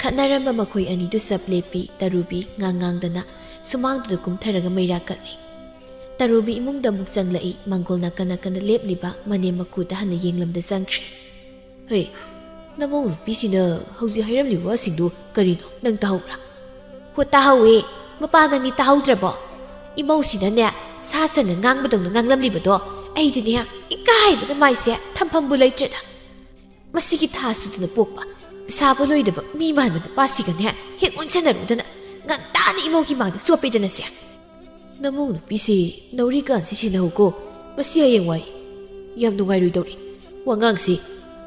ꯈꯠꯅꯔꯝꯕ ꯃꯈꯣꯏ ꯑꯅꯤꯗꯨ ꯆꯞ ꯂꯦꯞꯄꯤ꯫ ꯇꯔꯨꯕꯤ ꯉꯥꯡ ꯉꯥꯡꯗꯅ ꯁꯨꯃꯥꯡꯗꯨꯗ ꯀꯨꯝꯊꯔꯒ ꯃꯩꯔꯥ ꯀꯠꯂꯤ꯫ ꯇꯔꯨꯕꯤ ꯏꯃꯨꯡꯗ ꯑꯃꯨꯛ ꯆꯪꯂꯛꯏ꯫ ꯃꯥꯡꯒꯣꯜ ꯅꯥꯀꯟ ꯅꯥꯀꯟꯗ ꯂꯦꯞꯂꯤꯕ ꯃꯅꯦꯝ ꯃꯀꯨꯗ ꯍꯟꯅ ꯌꯦꯡꯂꯝꯗ ꯆꯪꯈ꯭ꯔꯦ꯫ ꯍꯩ, ꯅꯃꯧ ꯅꯨꯄꯤꯁꯤꯅ ꯍꯧꯖꯤꯛ ꯍꯥꯏꯔꯝꯂꯤꯕ ꯋꯥꯁꯤꯡꯗꯨ ꯀꯔꯤꯅꯣ? ꯅꯪ ꯇꯥꯍꯧꯕ꯭ꯔꯥ? ꯍꯣ, ꯇꯥꯍꯧꯋꯦ꯫ ꯃꯄꯥ, ꯅꯪꯗꯤ ꯇꯥꯍꯧꯗ꯭ꯔꯕꯣ? ꯏꯃꯧꯁꯤꯅꯅꯦ, ꯁꯥ ꯁꯟꯅ ꯉꯥꯡꯕꯗꯧꯅ ꯉꯥꯡꯂꯝꯂꯤꯕꯗꯣ꯫ ꯑꯩꯗꯤꯅꯦ, ꯏꯀꯥꯏꯕꯅ ꯃꯥꯏꯁꯦ ꯊꯝꯐꯝꯕꯨ ꯂꯩꯇ꯭ꯔꯦꯗ꯫ ꯃꯁꯤꯒꯤ ꯊꯥ ꯁꯨꯗꯅ ꯄꯣꯛꯄ, ꯁꯥꯕ ꯂꯣꯏꯗꯕ ꯃꯤ ꯃꯥꯟꯕ ꯅꯨꯄꯥꯁꯤꯒꯅꯦ ꯍꯦꯛ ꯑꯣꯟꯁꯟꯅꯔꯨꯗꯅ ꯉꯟꯇꯥꯅ ꯏꯃꯧꯒꯤ ꯃꯥꯡꯗ ꯆꯣꯞꯄꯦꯗꯅꯁꯦ꯫ ꯅꯃꯧ ꯅꯨꯄꯤꯁꯤ ꯅꯧꯔꯤꯀꯥꯟꯁꯤ ꯁꯦꯟꯅꯍꯧꯀꯣ, ꯃꯁꯤ ꯍꯌꯦꯡꯋꯥꯏ ꯌꯥꯝ ꯅꯨꯡꯉꯥꯏꯔꯣꯏꯗꯧꯔꯤ꯫ ꯋꯥꯉꯥꯡꯁꯤ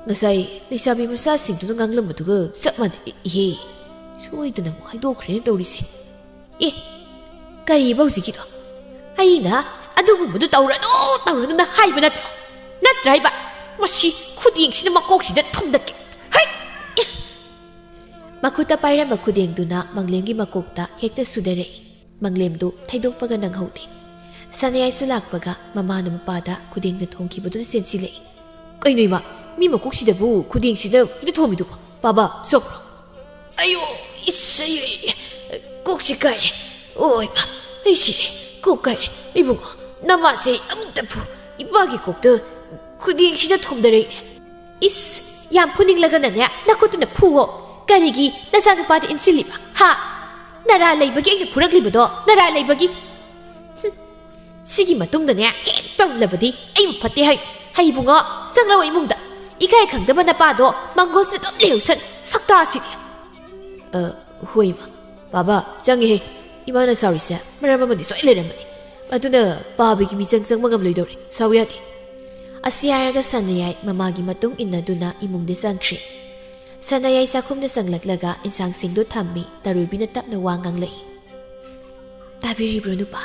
ꯉꯁꯥꯏ ꯂꯩꯁꯥꯕꯤ ꯃꯆꯥꯁꯤꯡꯗꯨꯅ ꯉꯥꯡꯂꯝꯕꯗꯨꯒ ꯆꯞ ꯃꯥꯟꯅꯩ꯫ ꯏꯍꯦ, ꯁꯣꯏꯗꯅ ꯑꯃꯨꯛ ꯍꯥꯏꯗꯣꯛꯈ꯭ꯔꯦꯅ ꯇꯧꯔꯤꯁꯦ꯫ ꯑꯦ, ꯀꯔꯤꯕ ꯍꯧꯖꯤꯛꯀꯤꯗꯣ? ꯑꯩꯅ ꯑꯗꯨꯒꯨꯝꯕꯗꯨ ꯇꯧꯔꯅꯨ, ꯇꯧꯔꯅꯨꯅ ꯍꯥꯏꯕ ꯅꯠꯇ꯭ꯔꯣ? ꯅꯠꯇ꯭ꯔꯥ ꯍꯥꯏꯕ? ꯃꯁꯤ ꯈꯨꯗꯤꯡꯁꯤꯅ ꯃꯀꯣꯛꯁꯤꯗ ꯊꯨꯝꯗꯠꯀꯦ꯫ ꯍꯩ! ꯑꯦ! ꯃꯈꯨꯠꯇ ꯄꯥꯏꯔꯝꯕ ꯈꯨꯗꯦꯡꯗꯨꯅ ꯃꯪꯂꯦꯝꯒꯤ ꯃꯀꯣꯛꯇ ꯍꯦꯛꯇ ꯁꯨꯗꯔꯛꯏ꯫ ꯃꯪꯂꯦꯝꯗꯨ ꯊꯩꯗꯣꯛꯄꯒ ꯅꯪꯍꯧꯗꯦ꯫ ꯁꯅꯥꯌꯥꯏꯁꯨ ꯂꯥꯛꯄꯒ ꯃꯃꯥꯅ ꯃꯄꯥꯗ ꯈꯨꯗꯦꯡꯅ ꯊꯣꯝꯈꯤꯕꯗꯨꯗ ꯆꯦꯟꯁꯤꯜꯂꯛꯏ꯫ ꯀꯩꯅꯣ ꯏꯃꯥ, ꯃꯤ ꯃꯀꯣꯛꯁꯤꯗꯕꯨ ꯈꯨꯗꯦꯡꯁꯤꯅ ꯍꯦꯛꯇ ꯊꯣꯝꯃꯤꯗꯨꯕꯣ? ꯄꯥꯕ, ꯁꯣꯛꯄ꯭ꯔꯣ? ꯑꯌꯣ, ꯏꯁ, ꯑꯩ, ꯑꯩ, ꯀꯣꯛꯁꯤ ꯀꯥꯏꯔꯦ꯫ ꯑꯣ ꯏꯃꯥ, ꯑꯩ ꯁꯤꯔꯦ꯫ ꯀꯣꯛ ꯀꯥꯏꯔꯦ꯫ ꯏꯕꯨꯡꯉꯣ, ꯅꯃꯥꯁꯦ ꯑꯃꯨꯛꯇ ꯐꯨ꯫ ꯏꯄꯥꯒꯤ ꯀꯣꯛꯇ ꯈꯨꯗꯦꯡꯁꯤꯅ ꯊꯣꯝꯗꯔꯛꯏꯅꯦ꯫ ꯏꯁ, ꯌꯥꯝ ꯐꯨꯅꯤꯡꯂꯒꯅꯅꯦ, ꯅꯈꯨꯠꯇꯨꯅ ꯐꯨꯋꯣ꯫ ꯀꯔꯤꯒꯤ ꯅꯆꯥꯅꯨꯄꯥꯗ ꯏꯟꯁꯤꯜꯂꯤꯕ? ꯍꯥ? ꯅꯔꯥ ꯂꯩꯕꯒꯤ ꯑꯩꯅ ꯐꯨꯔꯛꯂꯤꯕꯗꯣ, ꯅꯔꯥ ꯂꯩꯕꯒꯤ꯫ ꯍꯨꯝ꯫ ꯁꯤꯒꯤ ꯃꯇꯨꯡꯗꯅꯦ, ꯍꯦꯛ ꯇꯧꯔꯝꯂꯕꯗꯤ ꯑꯩꯕꯨ ꯐꯠꯇꯦ ꯍꯥꯏꯌꯨ꯫ ꯍꯩꯕꯨꯡꯉꯣ, ꯆꯪꯂꯛꯑꯣ ꯏꯃꯨꯡꯗ꯫ ꯏꯀꯥꯏ ꯈꯪꯗꯕ ꯅꯄꯥꯗꯣ ꯃꯪꯒꯣꯜꯁꯤꯗ ꯑꯗꯨꯝ ꯂꯩꯍꯧꯁꯅꯨ, ꯁꯛꯇꯥꯁꯤꯗꯤ꯫ ꯑ, ꯍꯣꯏ, ꯏꯃꯥ꯫ ꯕꯥꯕꯥ, ꯆꯪꯉꯦꯍꯦ꯫ ꯏꯃꯥꯅ ꯁꯥꯎꯔꯤꯁꯦ ꯃꯔꯝ ꯑꯃꯗꯤ ꯁꯣꯏ ꯂꯩꯔꯝꯃꯅꯤ꯫ ꯑꯗꯨꯅ ꯄꯥꯕꯒꯤ ꯃꯤꯆꯪ ꯆꯪꯕ ꯉꯝꯂꯣꯏꯗꯧꯔꯦ꯫ ꯁꯥꯎ ꯌꯥꯗꯦ꯫ ꯑꯁꯤ ꯍꯥꯏꯔꯒ ꯁꯅꯥꯌꯥꯏ ꯃꯃꯥꯒꯤ ꯃꯇꯨꯡ ꯏꯟꯅꯗꯨꯅ ꯏꯃꯨꯡꯗ ꯆꯪꯈ꯭ꯔꯦ꯫ ꯁꯅꯥꯌꯥꯏ ꯆꯥꯛꯈꯨꯝꯗ ꯆꯪꯂꯛꯂꯒ ꯏꯟꯁꯥꯡꯁꯤꯡꯗꯨ ꯊꯝꯃꯤ꯫ ꯇꯔꯨꯕꯤꯅ ꯇꯞꯅ ꯋꯥ ꯉꯥꯡꯂꯛꯏ꯫ "ꯇꯥꯕꯤꯔꯤꯕ꯭ꯔꯣ ꯅꯨꯄꯥ?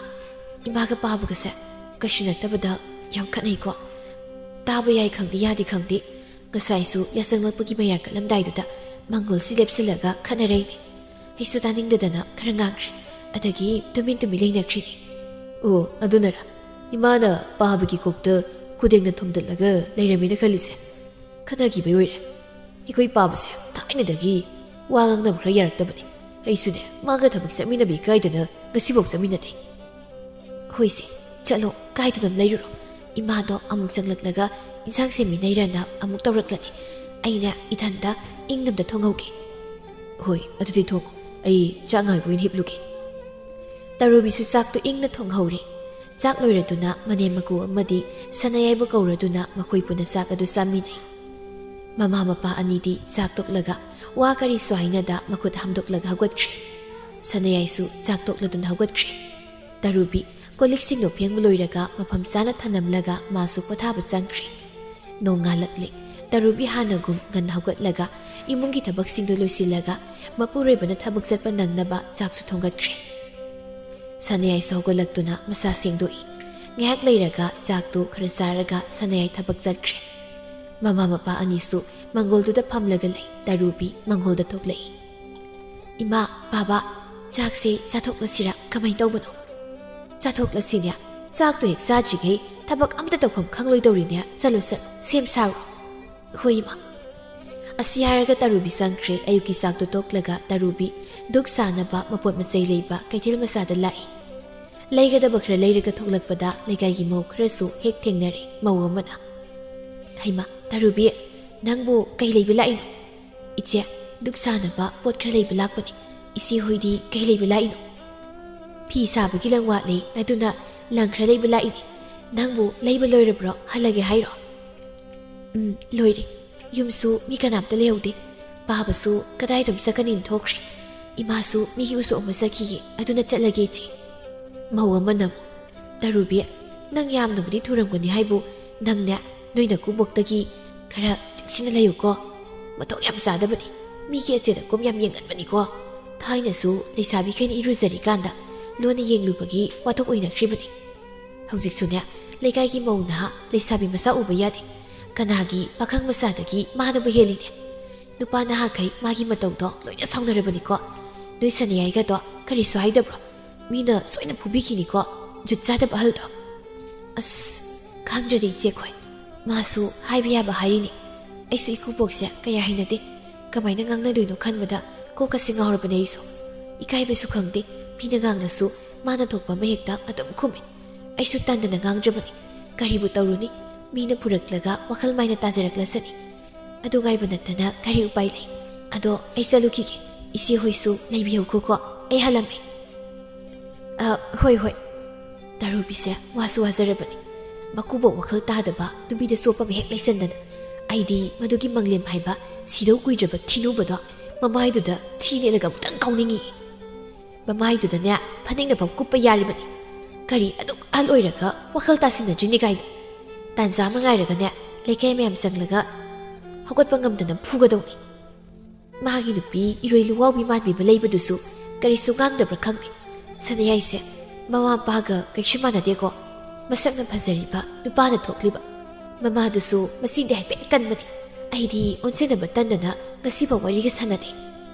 ꯏꯃꯥꯒ ꯄꯥꯕꯒꯁꯦ ꯀꯩꯁꯨ ꯅꯠꯇꯕꯗ ꯌꯥꯝ ꯈꯠꯅꯩꯀꯣ꯫ ꯇꯥꯕ ꯌꯥꯏ ꯈꯪꯗꯦ, ꯌꯥꯗꯦ ꯈꯪꯗꯦ꯫ ꯉꯁꯥꯏꯁꯨ ꯌꯥꯆꯪꯂꯛꯄꯒꯤ ꯃꯩꯔꯥ ꯀꯠꯂꯝꯗꯥꯏꯗꯨꯗ ꯃꯪꯒꯣꯜꯁꯤ ꯂꯦꯞꯁꯤꯜꯂꯒ ꯈꯠꯅꯔꯩꯅꯤ꯫ ꯑꯩꯁꯨ ꯇꯥꯅꯤꯡꯗꯗꯅ ꯈꯔ ꯉꯥꯡꯈ꯭ꯔꯦ꯫ ꯑꯗꯒꯤ ꯇꯨꯃꯤꯟ ꯇꯨꯃꯤꯟ ꯂꯩꯅꯈ꯭ꯔꯤꯅꯤ꯫" "ꯑꯣ, ꯑꯗꯨꯅꯔ ꯏꯃꯥꯅ ꯄꯥꯕꯒꯤ ꯀꯣꯛꯇ ꯈꯨꯗꯦꯡꯅ ꯊꯣꯝꯗꯠꯂꯒ ꯂꯩꯔꯝꯃꯦꯅ ꯈꯜꯂꯤꯁꯦ? ꯈꯠꯅꯈꯤꯕꯩ ꯑꯣꯏꯔꯦ꯫ ꯑꯩꯈꯣꯏ ꯄꯥꯕꯁꯦ ꯊꯥꯏꯅꯗꯒꯤ ꯋꯥ ꯉꯥꯡꯅꯕ ꯈꯔ ꯌꯥꯔꯛꯇꯕꯅꯦ꯫ ꯑꯩꯁꯨꯅꯦ, ꯃꯥꯒ ꯊꯕꯛ ꯆꯠꯃꯤꯟꯅꯕ ꯏꯀꯥꯏꯗꯅ ꯉꯁꯤꯐꯥꯎ ꯆꯠꯃꯤꯟꯅꯗꯦ꯫" "ꯍꯣꯏꯁꯦ, ꯆꯠꯂꯣ, ꯀꯥꯏꯗꯅꯣꯝ ꯂꯩꯔꯨꯔꯣ꯫ ꯏꯃꯥꯗꯣ ꯑꯃꯨꯛ ꯆꯪꯂꯛꯂꯒ ꯏꯟꯁꯥꯡ ꯁꯦꯝꯃꯤꯟꯅꯩꯔꯅ ꯑꯃꯨꯛ ꯇꯧꯔꯛꯂꯅꯤ꯫ ꯑꯩꯅ ꯏꯊꯟꯗ ꯏꯪꯅ ꯑꯝꯇ ꯊꯣꯡꯍꯧꯒꯦ꯫" "ꯍꯣꯏ, ꯑꯗꯨꯗꯤ ꯊꯣꯡꯉꯣ꯫ ꯑꯩ ꯆꯥꯛ ꯉꯥꯏꯕ ꯑꯣꯏꯅ ꯍꯤꯞꯂꯨꯒꯦ꯫" ꯇꯔꯨꯕꯤꯁꯨ ꯆꯥꯛꯇꯨ ꯏꯪꯅ ꯊꯣꯡꯍꯧꯔꯦ꯫ ꯆꯥꯛ ꯂꯣꯏꯔꯗꯨꯅ ꯃꯅꯦꯝ ꯃꯀꯨ ꯑꯃꯗꯤ ꯁꯅꯥꯌꯥꯏꯕꯨ ꯀꯧꯔꯗꯨꯅ ꯃꯈꯣꯏ ꯄꯨꯟꯅ ꯆꯥꯛ ꯑꯗꯨ ꯆꯥꯃꯤꯟꯅꯩ꯫ ꯃꯃꯥ ꯃꯄꯥ ꯑꯅꯤꯗꯤ ꯆꯥꯛ ꯇꯣꯛꯂꯒ ꯋꯥ ꯀꯔꯤꯁꯨ ꯍꯥꯏꯅꯗ ꯃꯈꯨꯠ ꯍꯥꯝꯗꯣꯛꯂꯒ ꯍꯧꯒꯠꯈ꯭ꯔꯦ꯫ ꯁꯅꯥꯌꯥꯏꯁꯨ ꯆꯥꯛ ꯇꯣꯛꯂꯗꯨꯅ ꯍꯧꯒꯠꯈ꯭ꯔꯦ꯫ ꯇꯔꯨꯕꯤ ꯀꯣꯜ ꯂꯤꯛꯁꯤꯡꯗꯣ ꯐꯦꯡꯕ ꯂꯣꯏꯔꯒ ꯃꯐꯝ ꯆꯥꯅ ꯊꯅꯝꯂꯒ ꯃꯥꯁꯨ ꯄꯣꯊꯥꯕ ꯆꯪꯈ꯭ꯔꯦ꯫ ꯅꯣꯡꯉꯥꯜꯂꯛꯂꯦ꯫ ꯇꯔꯨꯕꯤ ꯍꯥꯟꯅꯒꯨꯝ ꯉꯟꯅ ꯍꯧꯒꯠꯂꯒ ꯏꯃꯨꯡꯒꯤ ꯊꯕꯛꯁꯤꯡꯗꯨ ꯂꯣꯏꯁꯤꯜꯂꯒ ꯃꯄꯨꯔꯣꯏꯕꯅ ꯊꯕꯛ ꯆꯠꯄ ꯅꯪꯅꯕ ꯆꯥꯛꯁꯨ ꯊꯣꯡꯒꯠꯈ꯭ꯔꯦ꯫ ꯁꯅꯥꯌꯥꯏꯁꯨ ꯍꯧꯒꯠꯂꯛꯇꯨꯅ ꯃꯁꯥ ꯁꯦꯡꯗꯣꯛꯏ꯫ ꯉꯥꯏꯍꯥꯛ ꯂꯩꯔꯒ ꯆꯥꯛꯇꯨ ꯈꯔ ꯆꯥꯔꯒ ꯁꯅꯥꯌꯥꯏ ꯊꯕꯛ ꯆꯠꯈ꯭ꯔꯦ꯫ ꯃꯃꯥ ꯃꯄꯥ ꯑꯅꯤꯁꯨ ꯃꯪꯒꯣꯜꯗꯨꯗ ꯐꯝꯂꯒ ꯂꯩ꯫ ꯇꯔꯨꯕꯤ ꯃꯪꯒꯣꯜꯗ ꯊꯣꯛꯂꯛꯏ꯫ "ꯏꯃꯥ, ꯕꯥꯕꯥ, ꯆꯥꯛꯁꯦ ꯆꯥꯊꯣꯛꯂꯁꯤꯔꯥ? ꯀꯃꯥꯏ ꯇꯧꯕꯅꯣ?" "ꯆꯥꯊꯣꯛꯂꯁꯤꯅꯦ꯫ ꯆꯥꯛꯇꯣ ꯍꯦꯛ ꯆꯥꯗ꯭ꯔꯤꯉꯩ ꯊꯕꯛ ꯑꯝꯇ ꯇꯧꯐꯝ ꯈꯪꯂꯣꯏꯗꯧꯔꯤꯅꯦ꯫ ꯆꯠꯂꯣ, ꯆꯠꯂꯣ, ꯁꯦꯝ ꯁꯥꯔꯣ꯫" "ꯍꯣꯏ, ꯏꯃꯥ꯫" ꯑꯁꯤ ꯍꯥꯏꯔꯒ ꯇꯔꯨꯕꯤ ꯆꯪꯈ꯭ꯔꯦ꯫ ꯑꯌꯨꯛꯀꯤ ꯆꯥꯛꯇꯣ ꯇꯣꯛꯂꯒ ꯇꯔꯨꯕꯤ ꯙꯨꯛ ꯁꯥꯅꯕ ꯃꯄꯣꯠ ꯃꯆꯩ ꯂꯩꯕ ꯀꯩꯊꯦꯜ ꯃꯆꯥꯗ ꯂꯥꯛꯏ꯫ ꯂꯩꯒꯗꯕ ꯈꯔ ꯂꯩꯔꯒ ꯊꯣꯛꯂꯛꯄꯗ ꯂꯩꯀꯥꯏꯒꯤ ꯃꯧ ꯈꯔꯁꯨ ꯍꯦꯛ ꯊꯦꯡꯅꯔꯦ꯫ ꯃꯧ ꯑꯃꯅ, "ꯍꯩꯃꯥ, ꯇꯔꯨꯕꯤ, "ꯅꯪꯕꯨ ꯀꯩ ꯂꯩꯕ ꯂꯥꯛꯏꯅꯣ?" "ꯏꯆꯦ, ꯗꯨꯛ ꯁꯥꯅꯕ ꯄꯣꯠ ꯈꯔ ꯂꯩꯕ ꯂꯥꯛꯄꯅꯤ꯫ ꯏꯆꯦ ꯍꯣꯏꯗꯤ ꯀꯩ ꯂꯩꯕ ꯂꯥꯛꯏꯅꯣ?" "ꯐꯤ ꯁꯥꯕꯒꯤ ꯂꯪ ꯋꯥꯠꯂꯦ, ꯑꯗꯨꯅ ꯂꯪ ꯈꯔ ꯂꯩꯕ ꯂꯥꯛꯏꯅꯤ꯫ ꯅꯪꯕꯨ ꯂꯩꯕ ꯂꯣꯏꯔꯕ꯭ꯔꯣ? ꯍꯜꯂꯒꯦ ꯍꯥꯏꯔꯣ?" "ꯎꯝ, ꯂꯣꯏꯔꯦ꯫ ꯌꯨꯝꯁꯨ ꯃꯤ ꯀꯅꯥꯝꯇ ꯂꯩꯍꯧꯗꯦ꯫ ꯄꯥꯕꯁꯨ ꯀꯗꯥꯏꯗꯝ ꯆꯠꯀꯅꯤꯅ ꯊꯣꯛꯈ꯭ꯔꯦ꯫ ꯏꯃꯥꯁꯨ ꯃꯤꯒꯤ ꯎꯁꯣꯞ ꯑꯃ ꯆꯠꯈꯤꯌꯦ, ꯑꯗꯨꯅ ꯆꯠꯂꯒꯦ ꯏꯆꯦ꯫" ꯃꯧ ꯑꯃꯅ ꯑꯃꯨꯛ, "ꯇꯔꯨꯕꯤ, ꯅꯪ ꯌꯥꯝꯅꯕꯨꯗꯤ ꯊꯨꯔꯝꯒꯅꯤ ꯍꯥꯏꯕꯨ, ꯅꯪꯅꯦ ꯅꯣꯏ ꯅꯀꯨꯕꯣꯛꯇꯒꯤ ꯈꯔ ꯆꯦꯛꯁꯤꯟꯅ ꯂꯩꯌꯨꯀꯣ꯫ ꯃꯊꯧ ꯌꯥꯝ ꯆꯥꯗꯕꯅꯤ꯫ ꯃꯤꯒꯤ ꯑꯆꯦꯠ ꯑꯀꯣꯝ ꯌꯥꯝ ꯌꯦꯡꯒꯟꯕꯅꯤꯀꯣ꯫ ꯊꯥꯏꯅꯁꯨ ꯂꯩꯁꯥꯕꯤꯈꯩꯅ ꯏꯔꯨꯖꯔꯤꯀꯥꯟꯗ ꯂꯣꯟꯅ ꯌꯦꯡꯂꯨꯕꯒꯤ ꯋꯥꯊꯣꯛ ꯑꯣꯏꯅꯈ꯭ꯔꯤꯕꯅꯤ꯫ ꯍꯧꯖꯤꯛꯁꯨꯅꯦ, ꯂꯩꯀꯥꯏꯒꯤ ꯃꯧ ꯅꯍꯥ ꯂꯩꯁꯥꯕꯤ ꯃꯆꯥ ꯎꯕ ꯌꯥꯗꯦ꯫ ꯀꯅꯥꯒꯤ ꯄꯥꯈꯪ ꯃꯆꯥꯗꯒꯤ ꯃꯥꯅꯕꯨ ꯍꯦꯜꯂꯤꯅꯦ? ꯅꯨꯄꯥ ꯅꯍꯥꯈꯩ ꯃꯥꯒꯤ ꯃꯇꯧꯗꯣ ꯂꯣꯏꯅ ꯁꯥꯎꯅꯔꯕꯅꯤꯀꯣ꯫ ꯅꯣꯏ ꯁꯅꯤꯌꯥꯏꯒꯗꯣ ꯀꯔꯤꯁꯨ ꯍꯥꯏꯗꯕ꯭ꯔꯣ? ꯃꯤꯅ ꯁꯣꯏꯅ ꯐꯨꯕꯤꯈꯤꯅꯤꯀꯣ, ꯖꯨꯠ ꯆꯥꯗꯕ ꯑꯍꯜꯗꯣ꯫" "ꯑꯁ, ꯈꯪꯗ꯭ꯔꯗꯤ ꯏꯆꯦꯈꯣꯏ꯫ ꯃꯥꯁꯨ ꯍꯥꯏꯕ ꯌꯥꯕ ꯍꯥꯏꯔꯤꯅꯤ꯫ ꯑꯩꯁꯨ ꯏꯀꯨꯕꯣꯛꯁꯦ ꯀꯌꯥ ꯍꯩꯅꯗꯦ꯫ ꯀꯃꯥꯏꯅ ꯉꯥꯡꯅꯗꯣꯏꯅꯣ ꯈꯟꯕꯗ ꯀꯣꯛꯀꯁꯦ ꯉꯥꯎꯔꯕꯅꯦ ꯑꯩꯁꯨ꯫ ꯏꯀꯥꯏꯕꯁꯨ ꯈꯪꯗꯦ꯫ ꯃꯤꯅ ꯉꯥꯡꯂꯁꯨ ꯃꯥꯅ ꯊꯣꯛꯄ ꯑꯃ ꯍꯦꯛꯇ ꯑꯗꯨꯝ ꯈꯨꯝꯃꯤ꯫ ꯑꯩꯁꯨ ꯇꯟꯗꯅ ꯉꯥꯡꯗ꯭ꯔꯕꯅꯤ꯫ ꯀꯔꯤꯕꯨ ꯇꯧꯔꯨꯅꯤ? ꯃꯤꯅ ꯐꯨꯔꯛꯂꯒ ꯋꯥꯈꯜ ꯃꯥꯏꯅ ꯇꯥꯖꯔꯛꯂꯁꯅꯤ꯫ ꯑꯗꯨ ꯉꯥꯏꯕ ꯅꯠꯇꯅ ꯀꯔꯤ ꯎꯄꯥꯏ ꯂꯩ? ꯑꯗꯣ ꯑꯩ ꯆꯠꯂꯨꯈꯤꯒꯦ꯫ ꯏꯆꯦ ꯍꯣꯏꯁꯨ ꯂꯩꯕꯤꯍꯧꯈꯣꯀꯣ꯫ ꯑꯩ ꯍꯜꯂꯝꯃꯦ꯫" "ꯑ, ꯍꯣꯏ, ꯍꯣꯏ꯫" ꯇꯔꯨꯕꯤꯁꯦ ꯋꯥꯁꯨ ꯋꯥꯖꯔꯕꯅꯤ꯫ ꯃꯀꯨꯕꯣꯛ ꯋꯥꯈꯜ ꯇꯥꯗꯕ ꯅꯨꯄꯤꯗ ꯆꯣꯞꯄ ꯑꯃ ꯍꯦꯛ ꯂꯩꯁꯟꯗꯅ꯫ ꯑꯩꯗꯤ ꯃꯗꯨꯒꯤ ꯃꯪꯂꯦꯝ ꯍꯥꯏꯕ ꯁꯤꯗꯧ ꯀꯨꯏꯗ꯭ꯔꯕ ꯊꯤꯅꯨꯕꯗꯣ ꯃꯃꯥꯏꯗꯨꯗ ꯊꯤ ꯅꯦꯠꯂꯒ ꯑꯃꯨꯛꯇꯪ ꯀꯥꯎꯅꯤꯡꯉꯤ꯫ ꯃꯃꯥꯏꯗꯨꯗꯅꯦ ꯐꯅꯦꯛꯅ ꯐꯥꯎ ꯀꯨꯞꯄ ꯌꯥꯔꯤꯕꯅꯤ꯫ ꯀꯔꯤ ꯑꯗꯨꯛ ꯑꯍꯜ ꯑꯣꯏꯔꯒ ꯋꯥꯈꯜ ꯇꯥꯁꯤꯟꯅꯗ꯭ꯔꯤꯅꯤ ꯀꯥꯏꯅ꯫ ꯇꯥꯟꯖꯥ ꯑꯃ ꯉꯥꯏꯔꯒꯅꯦ, ꯂꯩꯀꯥꯏ ꯃꯌꯥꯝ ꯆꯪꯂꯒ ꯍꯧꯒꯠꯄ ꯉꯝꯗꯅ ꯐꯨꯒꯗꯧꯅꯤ꯫ ꯃꯥꯒꯤ ꯅꯨꯄꯤ ꯏꯔꯣꯏ ꯂꯨꯋꯥꯎꯕꯤ ꯃꯥꯟꯕꯤ ꯑꯃ ꯂꯩꯕꯗꯨꯁꯨ ꯀꯔꯤꯁꯨ ꯉꯥꯡꯗꯕ꯭ꯔꯥ ꯈꯪꯗꯦ꯫ ꯁꯅꯥꯌꯥꯏꯁꯦ ꯃꯃꯥ ꯃꯄꯥꯒ ꯀꯩꯁꯨ ꯃꯥꯟꯅꯗꯦꯀꯣ꯫ ꯃꯁꯛꯅ ꯐꯖꯔꯤꯕ ꯅꯨꯄꯥꯅ ꯊꯣꯛꯂꯤꯕ꯫ ꯃꯃꯥꯗꯨꯁꯨ ꯃꯆꯤꯟꯗꯤ ꯍꯥꯏꯐꯦꯠ ꯀꯟꯕꯅꯤ꯫ ꯑꯩꯗꯤ ꯑꯣꯟꯁꯤꯟꯅꯕ ꯇꯟꯗꯅ ꯉꯁꯤꯐꯥꯎ ꯋꯥꯔꯤꯒ ꯁꯥꯟꯅꯗꯦ꯫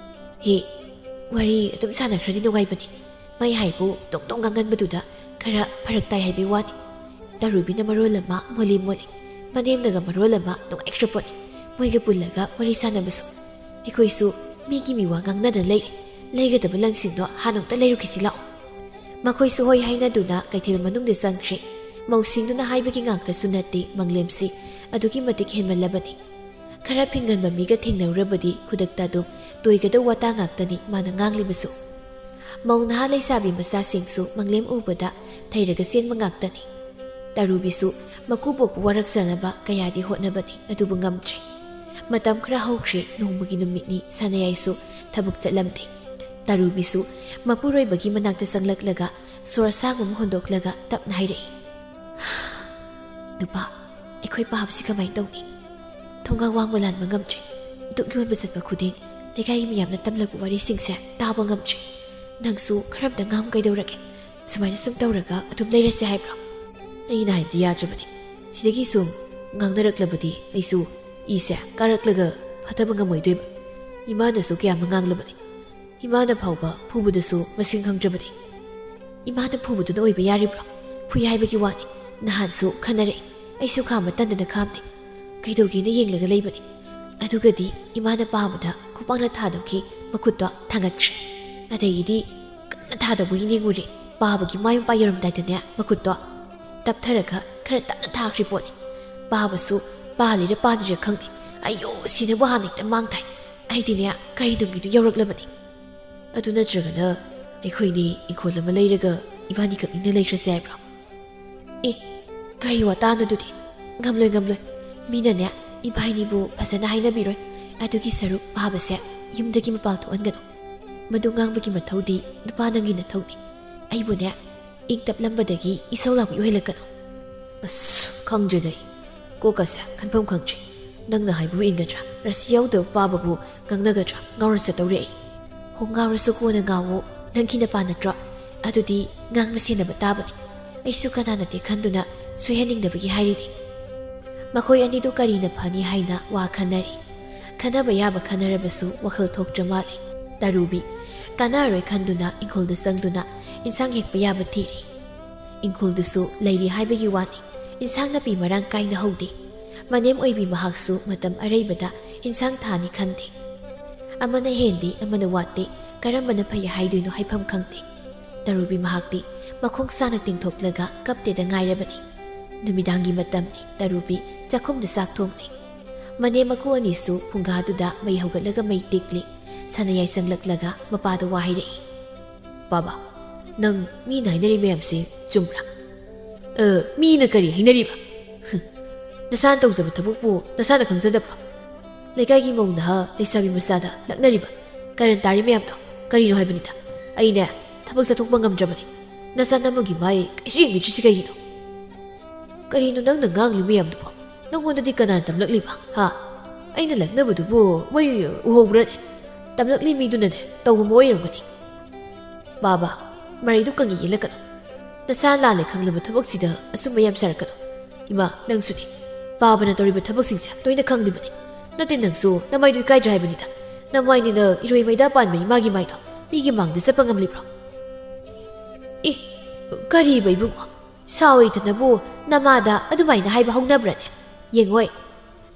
ꯍꯦ, ꯋꯥꯔꯤ ꯑꯗꯨꯝ ꯁꯥꯟꯅꯈ꯭ꯔꯗꯤ ꯅꯨꯡꯉꯥꯏꯕꯅꯤ꯫ ꯃꯩ ꯍꯥꯏꯕꯨ ꯗꯣꯡ ꯗꯣꯡ ꯉꯥꯡꯒꯟꯕꯗꯨꯗ ꯈꯔ ꯐꯔꯛ ꯇꯥꯏ ꯍꯥꯏꯕꯒꯤ ꯋꯥꯅꯤ꯫ ꯇꯔꯨꯕꯤꯅ ꯃꯔꯣꯜ ꯑꯃ ꯃꯣꯜꯂꯤ ꯃꯣꯜꯂꯤ, ꯃꯅꯦꯝꯅꯒ ꯃꯔꯣꯜ ꯑꯃ ꯅꯨꯡꯉꯥꯏꯈ꯭ꯔ ꯄꯣꯠꯅꯤ꯫ ꯃꯣꯏꯒ ꯄꯨꯜꯂꯒ ꯋꯥꯔꯤ ꯁꯥꯟꯅꯕꯁꯨ꯫ ꯑꯩꯈꯣꯏꯁꯨ ꯃꯤꯒꯤ ꯃꯤꯋꯥ ꯉꯥꯡꯅꯗꯅ ꯂꯩꯔꯦ꯫ ꯂꯩꯒꯗꯕ ꯂꯪꯁꯤꯡꯗꯣ ꯍꯥꯟꯅ ꯑꯝꯇ ꯂꯩꯔꯨꯈꯤꯁꯤ ꯂꯥꯛꯑꯣ꯫ ꯃꯈꯣꯏꯁꯨ ꯍꯣꯏ ꯍꯥꯏꯅꯗꯨꯅ ꯀꯩꯊꯦꯜ ꯃꯅꯨꯡꯗ ꯆꯪꯈ꯭ꯔꯦ꯫ ꯃꯧꯁꯤꯡꯗꯨꯅ ꯍꯥꯏꯕꯒꯤ ꯉꯥꯛꯇꯁꯨ ꯅꯠꯇꯦ, ꯃꯪꯂꯦꯝꯁꯤ ꯑꯗꯨꯛꯀꯤ ꯃꯇꯤꯛ ꯍꯦꯟꯃꯜꯂꯕꯅꯤ꯫ ꯈꯔ ꯐꯤꯡꯒꯟꯕ ꯃꯤꯒ ꯊꯦꯡꯅꯔꯨꯔꯕꯗꯤ ꯈꯨꯗꯛꯇ ꯑꯗꯨꯝ ꯇꯣꯏꯒꯗꯧ ꯋꯥꯇꯥ ꯉꯥꯛꯇꯅꯤ ꯃꯥꯅ ꯉꯥꯡꯂꯤꯕꯁꯨ꯫ ꯃꯧ ꯅꯍꯥ ꯂꯩꯁꯥꯕꯤ ꯃꯆꯥꯁꯤꯡꯁꯨ ꯃꯪꯂꯦꯝ ꯎꯕꯗ ꯊꯩꯔꯒ ꯆꯦꯟꯕ ꯉꯥꯛꯇꯅꯤ꯫ ꯇꯔꯨꯕꯤꯁꯨ ꯃꯀꯨꯕꯣꯛꯄꯨ ꯋꯥꯔꯛꯆꯅꯕ ꯀꯌꯥꯗꯤ ꯍꯣꯠꯅꯕꯅꯤ, ꯑꯗꯨꯕꯨ ꯉꯝꯗ꯭ꯔꯦ꯫ ꯃꯇꯝ ꯈꯔ ꯍꯧꯈ꯭ꯔꯦ, ꯅꯣꯡꯃꯒꯤ ꯅꯨꯃꯤꯠꯅꯤ ꯁꯅꯥꯌꯥꯏꯁꯨ ꯊꯕꯛ ꯆꯠꯂꯝꯗꯦ꯫ ꯇꯔꯨꯕꯤꯁꯨ ꯃꯄꯨꯔꯣꯏꯕꯒꯤ ꯃꯅꯥꯛꯇ ꯆꯪꯂꯛꯂꯒ ꯁꯣꯔ ꯑꯁꯥꯡꯕ ꯑꯃ ꯍꯣꯟꯗꯣꯛꯂꯒ ꯇꯞꯅ ꯍꯥꯏꯔꯛꯏ, "ꯅꯨꯄꯥ, ꯑꯩꯈꯣꯏ ꯄꯥꯕꯁꯤ ꯀꯃꯥꯏꯅ ꯇꯧꯅꯤ? ꯊꯣꯡꯒꯥ ꯋꯥꯡꯃ ꯂꯥꯟꯕ ꯉꯝꯗ꯭ꯔꯦ꯫ ꯗꯨꯛ ꯌꯣꯟꯕ ꯆꯠꯄ ꯈꯨꯗꯤꯡ ꯂꯩꯀꯥꯏꯒꯤ ꯃꯤꯌꯥꯝꯅ ꯇꯝꯂꯛꯄ ꯋꯥꯔꯤꯁꯤꯡꯁꯦ ꯇꯥꯕ ꯉꯝꯗ꯭ꯔꯦ꯫ ꯅꯪꯁꯨ ꯈꯔ ꯑꯝꯇ ꯉꯥꯡꯉꯨ ꯀꯩꯗꯧꯔꯒꯦ? ꯁꯨꯃꯥꯏꯅ ꯁꯨꯝ ꯇꯧꯔꯒ ꯑꯗꯨꯝ ꯂꯩꯔꯁꯦ ꯍꯥꯏꯕ꯭ꯔꯣ?" ꯑꯩꯅ ꯍꯥꯏꯕꯗꯤ ꯌꯥꯗ꯭ꯔꯕꯅꯤ꯫ ꯁꯤꯗꯒꯤ ꯁꯨꯝ ꯉꯥꯡꯅꯔꯛꯂꯕꯗꯤ ꯑꯩꯁꯨ ꯏꯁꯦ ꯀꯥꯔꯛꯂꯒ ꯐꯥꯊꯕ ꯉꯝꯃꯣꯏꯗꯣꯏꯕ꯫ ꯏꯃꯥꯅꯁꯨ ꯀꯌꯥꯃ ꯉꯥꯡꯂꯕꯅꯤ꯫ ꯏꯃꯥꯅ ꯐꯥꯎꯕ ꯐꯨꯕꯗꯁꯨ ꯃꯁꯤꯡ ꯈꯪꯗ꯭ꯔꯕꯅꯤ꯫ ꯏꯃꯥꯅ ꯐꯨꯕꯗꯨꯅ ꯑꯣꯏꯕ ꯌꯥꯔꯤꯕ꯭ꯔꯣ? ꯐꯨꯏ ꯍꯥꯏꯕꯒꯤ ꯋꯥꯅꯤ꯫ ꯅꯍꯥꯟꯁꯨ ꯈꯟꯅꯔꯛꯏ꯫ ꯑꯩꯁꯨ ꯈꯥꯝꯕ ꯇꯟꯗꯅ ꯈꯥꯝꯅꯤ꯫ ꯀꯩꯗꯧꯒꯦꯅ ꯌꯦꯡꯂꯒ ꯂꯩꯕꯅꯤ꯫ ꯑꯗꯨꯒꯗꯤ ꯏꯃꯥꯅ ꯄꯥꯕꯗ ꯈꯨꯄꯥꯛꯅ ꯊꯥꯗꯧꯈꯤ ꯃꯈꯨꯠꯇꯣ ꯊꯥꯡꯒꯠꯈ꯭ꯔꯦ꯫ ꯑꯗꯒꯤꯗꯤ ꯀꯟꯅ ꯊꯥꯗꯧꯕꯒꯤ ꯅꯤꯡꯉꯨꯔꯦ꯫ ꯄꯥꯕꯒꯤ ꯃꯥꯏ ꯃꯄꯥ ꯌꯧꯔꯝꯗꯥꯏꯗꯅꯦ ꯃꯈꯨꯠꯇꯣ ꯇꯞꯊꯔꯒ ꯈꯔ ꯇꯞꯅ ꯊꯥꯈ꯭ꯔꯤ ꯄꯣꯠꯅꯤ꯫ ꯄꯥꯕꯁꯨ ꯄꯥꯜꯂꯤꯔ ꯄꯥꯜꯂꯤꯔ ꯈꯪꯗꯦ꯫ ꯑꯌꯣ, ꯁꯤꯅꯕꯨ ꯍꯥꯟꯅ ꯍꯦꯛꯇ ꯃꯥꯡ ꯊꯥꯏ꯫ ꯑꯩꯗꯤꯅꯦ ꯀꯔꯤ ꯅꯨꯡꯒꯤꯅꯣ ꯌꯧꯔꯛꯂꯕꯅꯤ꯫ ꯑꯗꯨ ꯅꯠꯇ꯭ꯔꯒꯅ ꯑꯩꯈꯣꯏꯅꯤ ꯏꯪꯈꯣꯜ ꯑꯃ ꯂꯩꯔꯒ ꯏꯕꯥꯅꯤꯈꯛ ꯏꯪꯅ ꯂꯩꯈ꯭ꯔꯁꯦ ꯍꯥꯏꯕ꯭ꯔꯣ? ꯑꯦ, ꯀꯔꯤ ꯋꯥꯇꯥꯅꯣ ꯑꯗꯨꯗꯤ? ꯉꯝꯂꯣꯏ, ꯉꯝꯂꯣꯏ꯫ ꯃꯤꯅꯅꯦ ꯏꯕꯥꯅꯤꯕꯨ ꯐꯖꯅ ꯍꯥꯏꯅꯕꯤꯔꯣꯏ꯫ ꯑꯗꯨꯒꯤ ꯁꯔꯨꯛ ꯄꯥꯕꯁꯦ ꯌꯨꯝꯗꯒꯤ ꯃꯄꯥꯜ ꯊꯣꯛꯍꯟꯒꯅꯨ꯫ ꯃꯗꯨ ꯉꯥꯡꯕꯒꯤ ꯃꯊꯧꯗꯤ ꯅꯨꯄꯥ ꯅꯪꯒꯤ ꯅꯊꯧꯅꯤ꯫ ꯑꯩꯕꯨꯅꯦ ꯏꯪ ꯇꯞꯂꯝꯕꯗꯒꯤ ꯏꯁꯧ ꯂꯥꯡꯕꯤ ꯑꯣꯏꯍꯜꯂꯛꯀꯅꯨ꯫ ꯑꯁ, ꯈꯪꯗ꯭ꯔꯦꯗ ꯑꯩ꯫ ꯀꯣꯛꯀꯁꯦ ꯈꯟꯐꯝ ꯈꯪꯗ꯭ꯔꯦ꯫ ꯅꯪꯅ ꯍꯥꯏꯕꯕꯨ ꯏꯟꯒꯗ꯭ꯔꯥ? ꯔꯁꯤ ꯌꯥꯎꯗꯕ ꯄꯥꯕꯕꯨ ꯉꯥꯡꯅꯒꯗ꯭ꯔꯥ? ꯉꯥꯎꯔ ꯆꯠꯇꯧꯔꯦ ꯑꯩ꯫ ꯍꯣ, ꯉꯥꯎꯔꯁꯨ ꯀꯣꯟꯅ ꯉꯥꯎꯋꯣ, ꯅꯪꯒꯤ ꯅꯄꯥ ꯅꯠꯇ꯭ꯔꯣ? ꯑꯗꯨꯗꯤ ꯉꯥꯡꯕ ꯁꯦꯟꯅꯕ ꯇꯥꯕꯅꯤ꯫ ꯑꯩꯁꯨ ꯀꯅꯥ ꯅꯠꯇꯦ ꯈꯟꯗꯨꯅ ꯁꯣꯏꯍꯟꯅꯤꯡꯗꯕꯒꯤ ꯍꯥꯏꯔꯤꯅꯤ꯫ ꯃꯈꯣꯏ ꯑꯅꯤꯗꯨ ꯀꯔꯤꯅ ꯐꯅꯤ ꯍꯥꯏꯅ ꯋꯥ ꯈꯟꯅꯔꯤ꯫ ꯈꯟꯅꯕ ꯌꯥꯕ ꯈꯟꯅꯔꯕꯁꯨ ꯋꯥꯈꯜ ꯊꯣꯛꯇ꯭ꯔ ꯃꯥꯜꯂꯤ꯫ ꯇꯔꯨꯕꯤ ꯀꯥꯟꯅꯔꯣꯏ ꯈꯟꯗꯨꯅ ꯏꯪꯈꯣꯜꯗ ꯆꯪꯗꯨꯅ ꯏꯟꯁꯥꯡ ꯍꯦꯛꯄ ꯌꯥꯕ ꯊꯤꯔꯤ꯫ ꯏꯪꯈꯣꯜꯗꯨꯁꯨ ꯂꯩꯔꯤ ꯍꯥꯏꯕꯒꯤ ꯋꯥꯅꯤ, ꯏꯟꯁꯥꯡ ꯅꯥꯄꯤ ꯃꯔꯥꯡ ꯀꯥꯏꯅ ꯍꯧꯗꯦ꯫ ꯃꯅꯦꯝ ꯑꯣꯏꯕꯤ ꯃꯍꯥꯛꯁꯨ ꯃꯇꯝ ꯑꯔꯩꯕꯗ ꯏꯟꯁꯥꯡ ꯊꯥꯅꯤ ꯈꯟꯗꯦ꯫ ꯑꯃꯅ ꯍꯦꯟꯗꯦ, ꯑꯃꯅ ꯋꯥꯠꯇꯦ, ꯀꯔꯝꯕꯅ ꯐꯩ ꯍꯥꯏꯗꯣꯏꯅꯣ ꯍꯥꯏꯐꯝ ꯈꯪꯗꯦ꯫ ꯇꯔꯨꯕꯤ ꯃꯍꯥꯛꯇꯤ ꯃꯈꯣꯡ ꯁꯥꯅ ꯇꯤꯡꯊꯣꯛꯂꯒ ꯀꯞꯇꯦꯗ ꯉꯥꯏꯔꯕꯅꯤ꯫ ꯅꯨꯃꯤꯗꯥꯡꯒꯤ ꯃꯇꯝꯅꯤ, ꯇꯔꯨꯕꯤ ꯆꯥꯛꯈꯨꯝꯗ ꯆꯥꯛ ꯊꯣꯡꯂꯤ꯫ ꯃꯅꯦꯝ ꯃꯀꯨ ꯑꯅꯤꯁꯨ ꯐꯨꯡꯒꯥꯗꯨꯗ ꯃꯩ ꯍꯧꯒꯠꯂꯒ ꯃꯩ ꯇꯤꯛꯂꯤ꯫ ꯁꯅꯥꯌꯥꯏ ꯆꯪꯂꯛꯂꯒ ꯃꯄꯥꯗ ꯋꯥ ꯍꯥꯏꯔꯛꯏ꯫ "ꯕꯥꯕꯥ, ꯅꯪ ꯃꯤꯅ ꯍꯥꯏꯅꯔꯤ ꯃꯌꯥꯝꯁꯤ ꯆꯨꯝꯕ꯭ꯔꯥ?" "ꯑ, ꯃꯤꯅ ꯀꯔꯤ ꯍꯥꯏꯅꯔꯤꯕ? ꯍꯨꯝ, ꯅꯁꯥꯅ ꯇꯧꯖꯕ ꯊꯕꯛꯄꯨ ꯅꯁꯥꯅ ꯈꯪꯖꯗꯕ꯭ꯔꯣ? ꯂꯩꯀꯥꯏꯒꯤ ꯃꯧ ꯅꯍꯥ ꯂꯩꯁꯥꯕꯤ ꯃꯆꯥꯗ ꯂꯛꯅꯔꯤꯕ, ꯀꯔꯟ ꯇꯥꯔꯤ ꯃꯌꯥꯝꯗꯣ ꯀꯔꯤꯅꯣ ꯍꯥꯏꯕꯅꯤꯗ? ꯑꯩꯅꯦ ꯊꯕꯛ ꯆꯠꯊꯣꯛꯄ ꯉꯝꯗ꯭ꯔꯕꯅꯤ꯫ ꯅꯆꯥ ꯅꯃꯒꯤ ꯃꯥꯏ ꯀꯩꯁꯨ ꯌꯦꯡꯕꯤꯗ꯭ꯔꯤꯁꯤ ꯀꯩꯒꯤꯅꯣ?" "ꯀꯔꯤꯅꯣ ꯅꯪꯅ ꯉꯥꯡꯂꯤ ꯃꯌꯥꯝꯗꯨꯕꯣ? ꯅꯪꯉꯣꯟꯗꯗꯤ ꯀꯅꯥꯅ ꯇꯝꯂꯛꯂꯤꯕ, ꯍꯥ? ꯑꯩꯅ ꯂꯛꯅꯕꯗꯨꯕꯨ ꯃꯣꯏ ꯎꯍꯧꯕ꯭ꯔꯅꯦ? ꯇꯝꯂꯛꯂꯤ ꯃꯤꯗꯨꯅꯅꯦ ꯇꯧꯕ ꯑꯣꯏꯔꯝꯒꯅꯤ꯫" "ꯕꯥꯕꯥ, ꯃꯔꯩꯗꯨ ꯀꯪꯉꯤ ꯌꯦꯜꯂꯛꯀꯅꯨ꯫ ꯅꯁꯥ ꯂꯥꯜꯂꯦ ꯈꯪꯂꯕ ꯊꯕꯛꯁꯤꯗ ꯑꯆꯨꯝꯕ ꯌꯥꯝ ꯁꯥꯔꯛꯀꯅꯨ꯫ ꯏꯃꯥ, ꯅꯪꯁꯨꯅꯤ꯫ ꯕꯥꯕꯥꯅ ꯇꯧꯔꯤꯕ ꯊꯕꯛꯁꯤꯡꯁꯦ ꯂꯣꯏꯅ ꯈꯪꯂꯤꯕꯅꯤ꯫ ꯅꯠꯇꯦ, ꯅꯪꯁꯨ ꯅꯃꯥꯏꯗꯨ ꯏꯀꯥꯏꯗ꯭ꯔꯥ ꯍꯥꯏꯕꯅꯤꯗ꯫ ꯅꯃꯥꯏꯅꯤꯅ ꯏꯔꯣꯏ ꯃꯩꯗ ꯄꯥꯟꯕ ꯏꯃꯥꯒꯤ ꯃꯥꯏꯗꯣ ꯃꯤꯒꯤ ꯃꯥꯡꯗ ꯆꯠꯄ ꯉꯝꯂꯤꯕ꯭ꯔꯣ?" "ꯑꯦ, ꯀꯔꯤꯕ ꯏꯕꯨꯡꯉꯣ? ꯁꯥꯎꯔꯤꯗꯅꯕꯨ ꯅꯃꯥꯗ ꯑꯗꯨꯃꯥꯏꯅ ꯍꯥꯏꯕ ꯍꯧꯅꯕ꯭ꯔꯅꯦ? ꯌꯦꯡꯉꯣꯏ,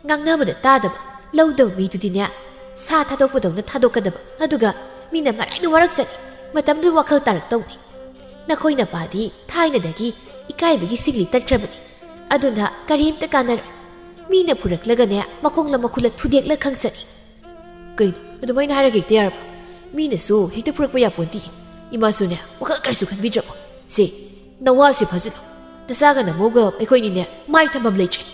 ꯉꯥꯡꯅꯕꯗ ꯇꯥꯗꯕ, ꯂꯧꯗꯕ ꯃꯤꯗꯨꯗꯤꯅꯦ, ꯁꯥ ꯊꯥꯗꯣꯛꯄꯗꯧꯅ ꯊꯥꯗꯣꯛꯀꯗꯕ, ꯑꯗꯨꯒ ꯃꯤꯅ ꯃꯔꯥꯏꯅ ꯋꯥꯔꯛꯆꯅꯤ, ꯃꯇꯝꯗꯨ ꯋꯥꯈꯜ ꯇꯥꯔꯛꯇꯧꯅꯤ꯫ ꯅꯈꯣꯏ ꯅꯄꯥꯗꯤ ꯊꯥꯏꯅꯗꯒꯤ ꯏꯀꯥꯏꯕꯒꯤ ꯁꯤꯡꯂꯤ ꯇꯠꯈ꯭ꯔꯕꯅꯤ, ꯑꯗꯨꯅ ꯀꯔꯤꯝꯇ ꯀꯥꯟꯅꯔꯣꯏ꯫ ꯃꯤꯅ ꯐꯨꯔꯛꯂꯒꯅꯦ, ꯃꯈꯣꯡꯂ ꯃꯈꯨꯠꯂ ꯊꯨꯗꯦꯛꯂ ꯈꯪꯆꯅꯤ꯫" "ꯀꯩꯅꯣ, ꯑꯗꯨꯃꯥꯏꯅ ꯍꯥꯏꯔꯒ ꯍꯦꯛꯇ ꯌꯥꯔꯕ? ꯃꯤꯅꯁꯨ ꯍꯦꯛꯇ ꯐꯨꯔꯛꯄ ꯌꯥꯄꯣꯟꯇꯦ꯫ ꯏꯃꯥꯁꯨꯅꯦ, ꯋꯥꯈꯜ ꯀꯔꯤꯁꯨ ꯈꯟꯕꯤꯗ꯭ꯔꯕꯣ? ꯁꯦ, ꯅꯋꯥꯁꯦ ꯐꯥꯖꯤꯜꯂꯣ꯫ ꯅꯆꯥꯒ ꯅꯃꯧꯒ ꯑꯩꯈꯣꯏꯅꯤꯅꯦ ꯃꯥꯏ ꯊꯝꯐꯝ ꯂꯩꯇ꯭ꯔꯦ꯫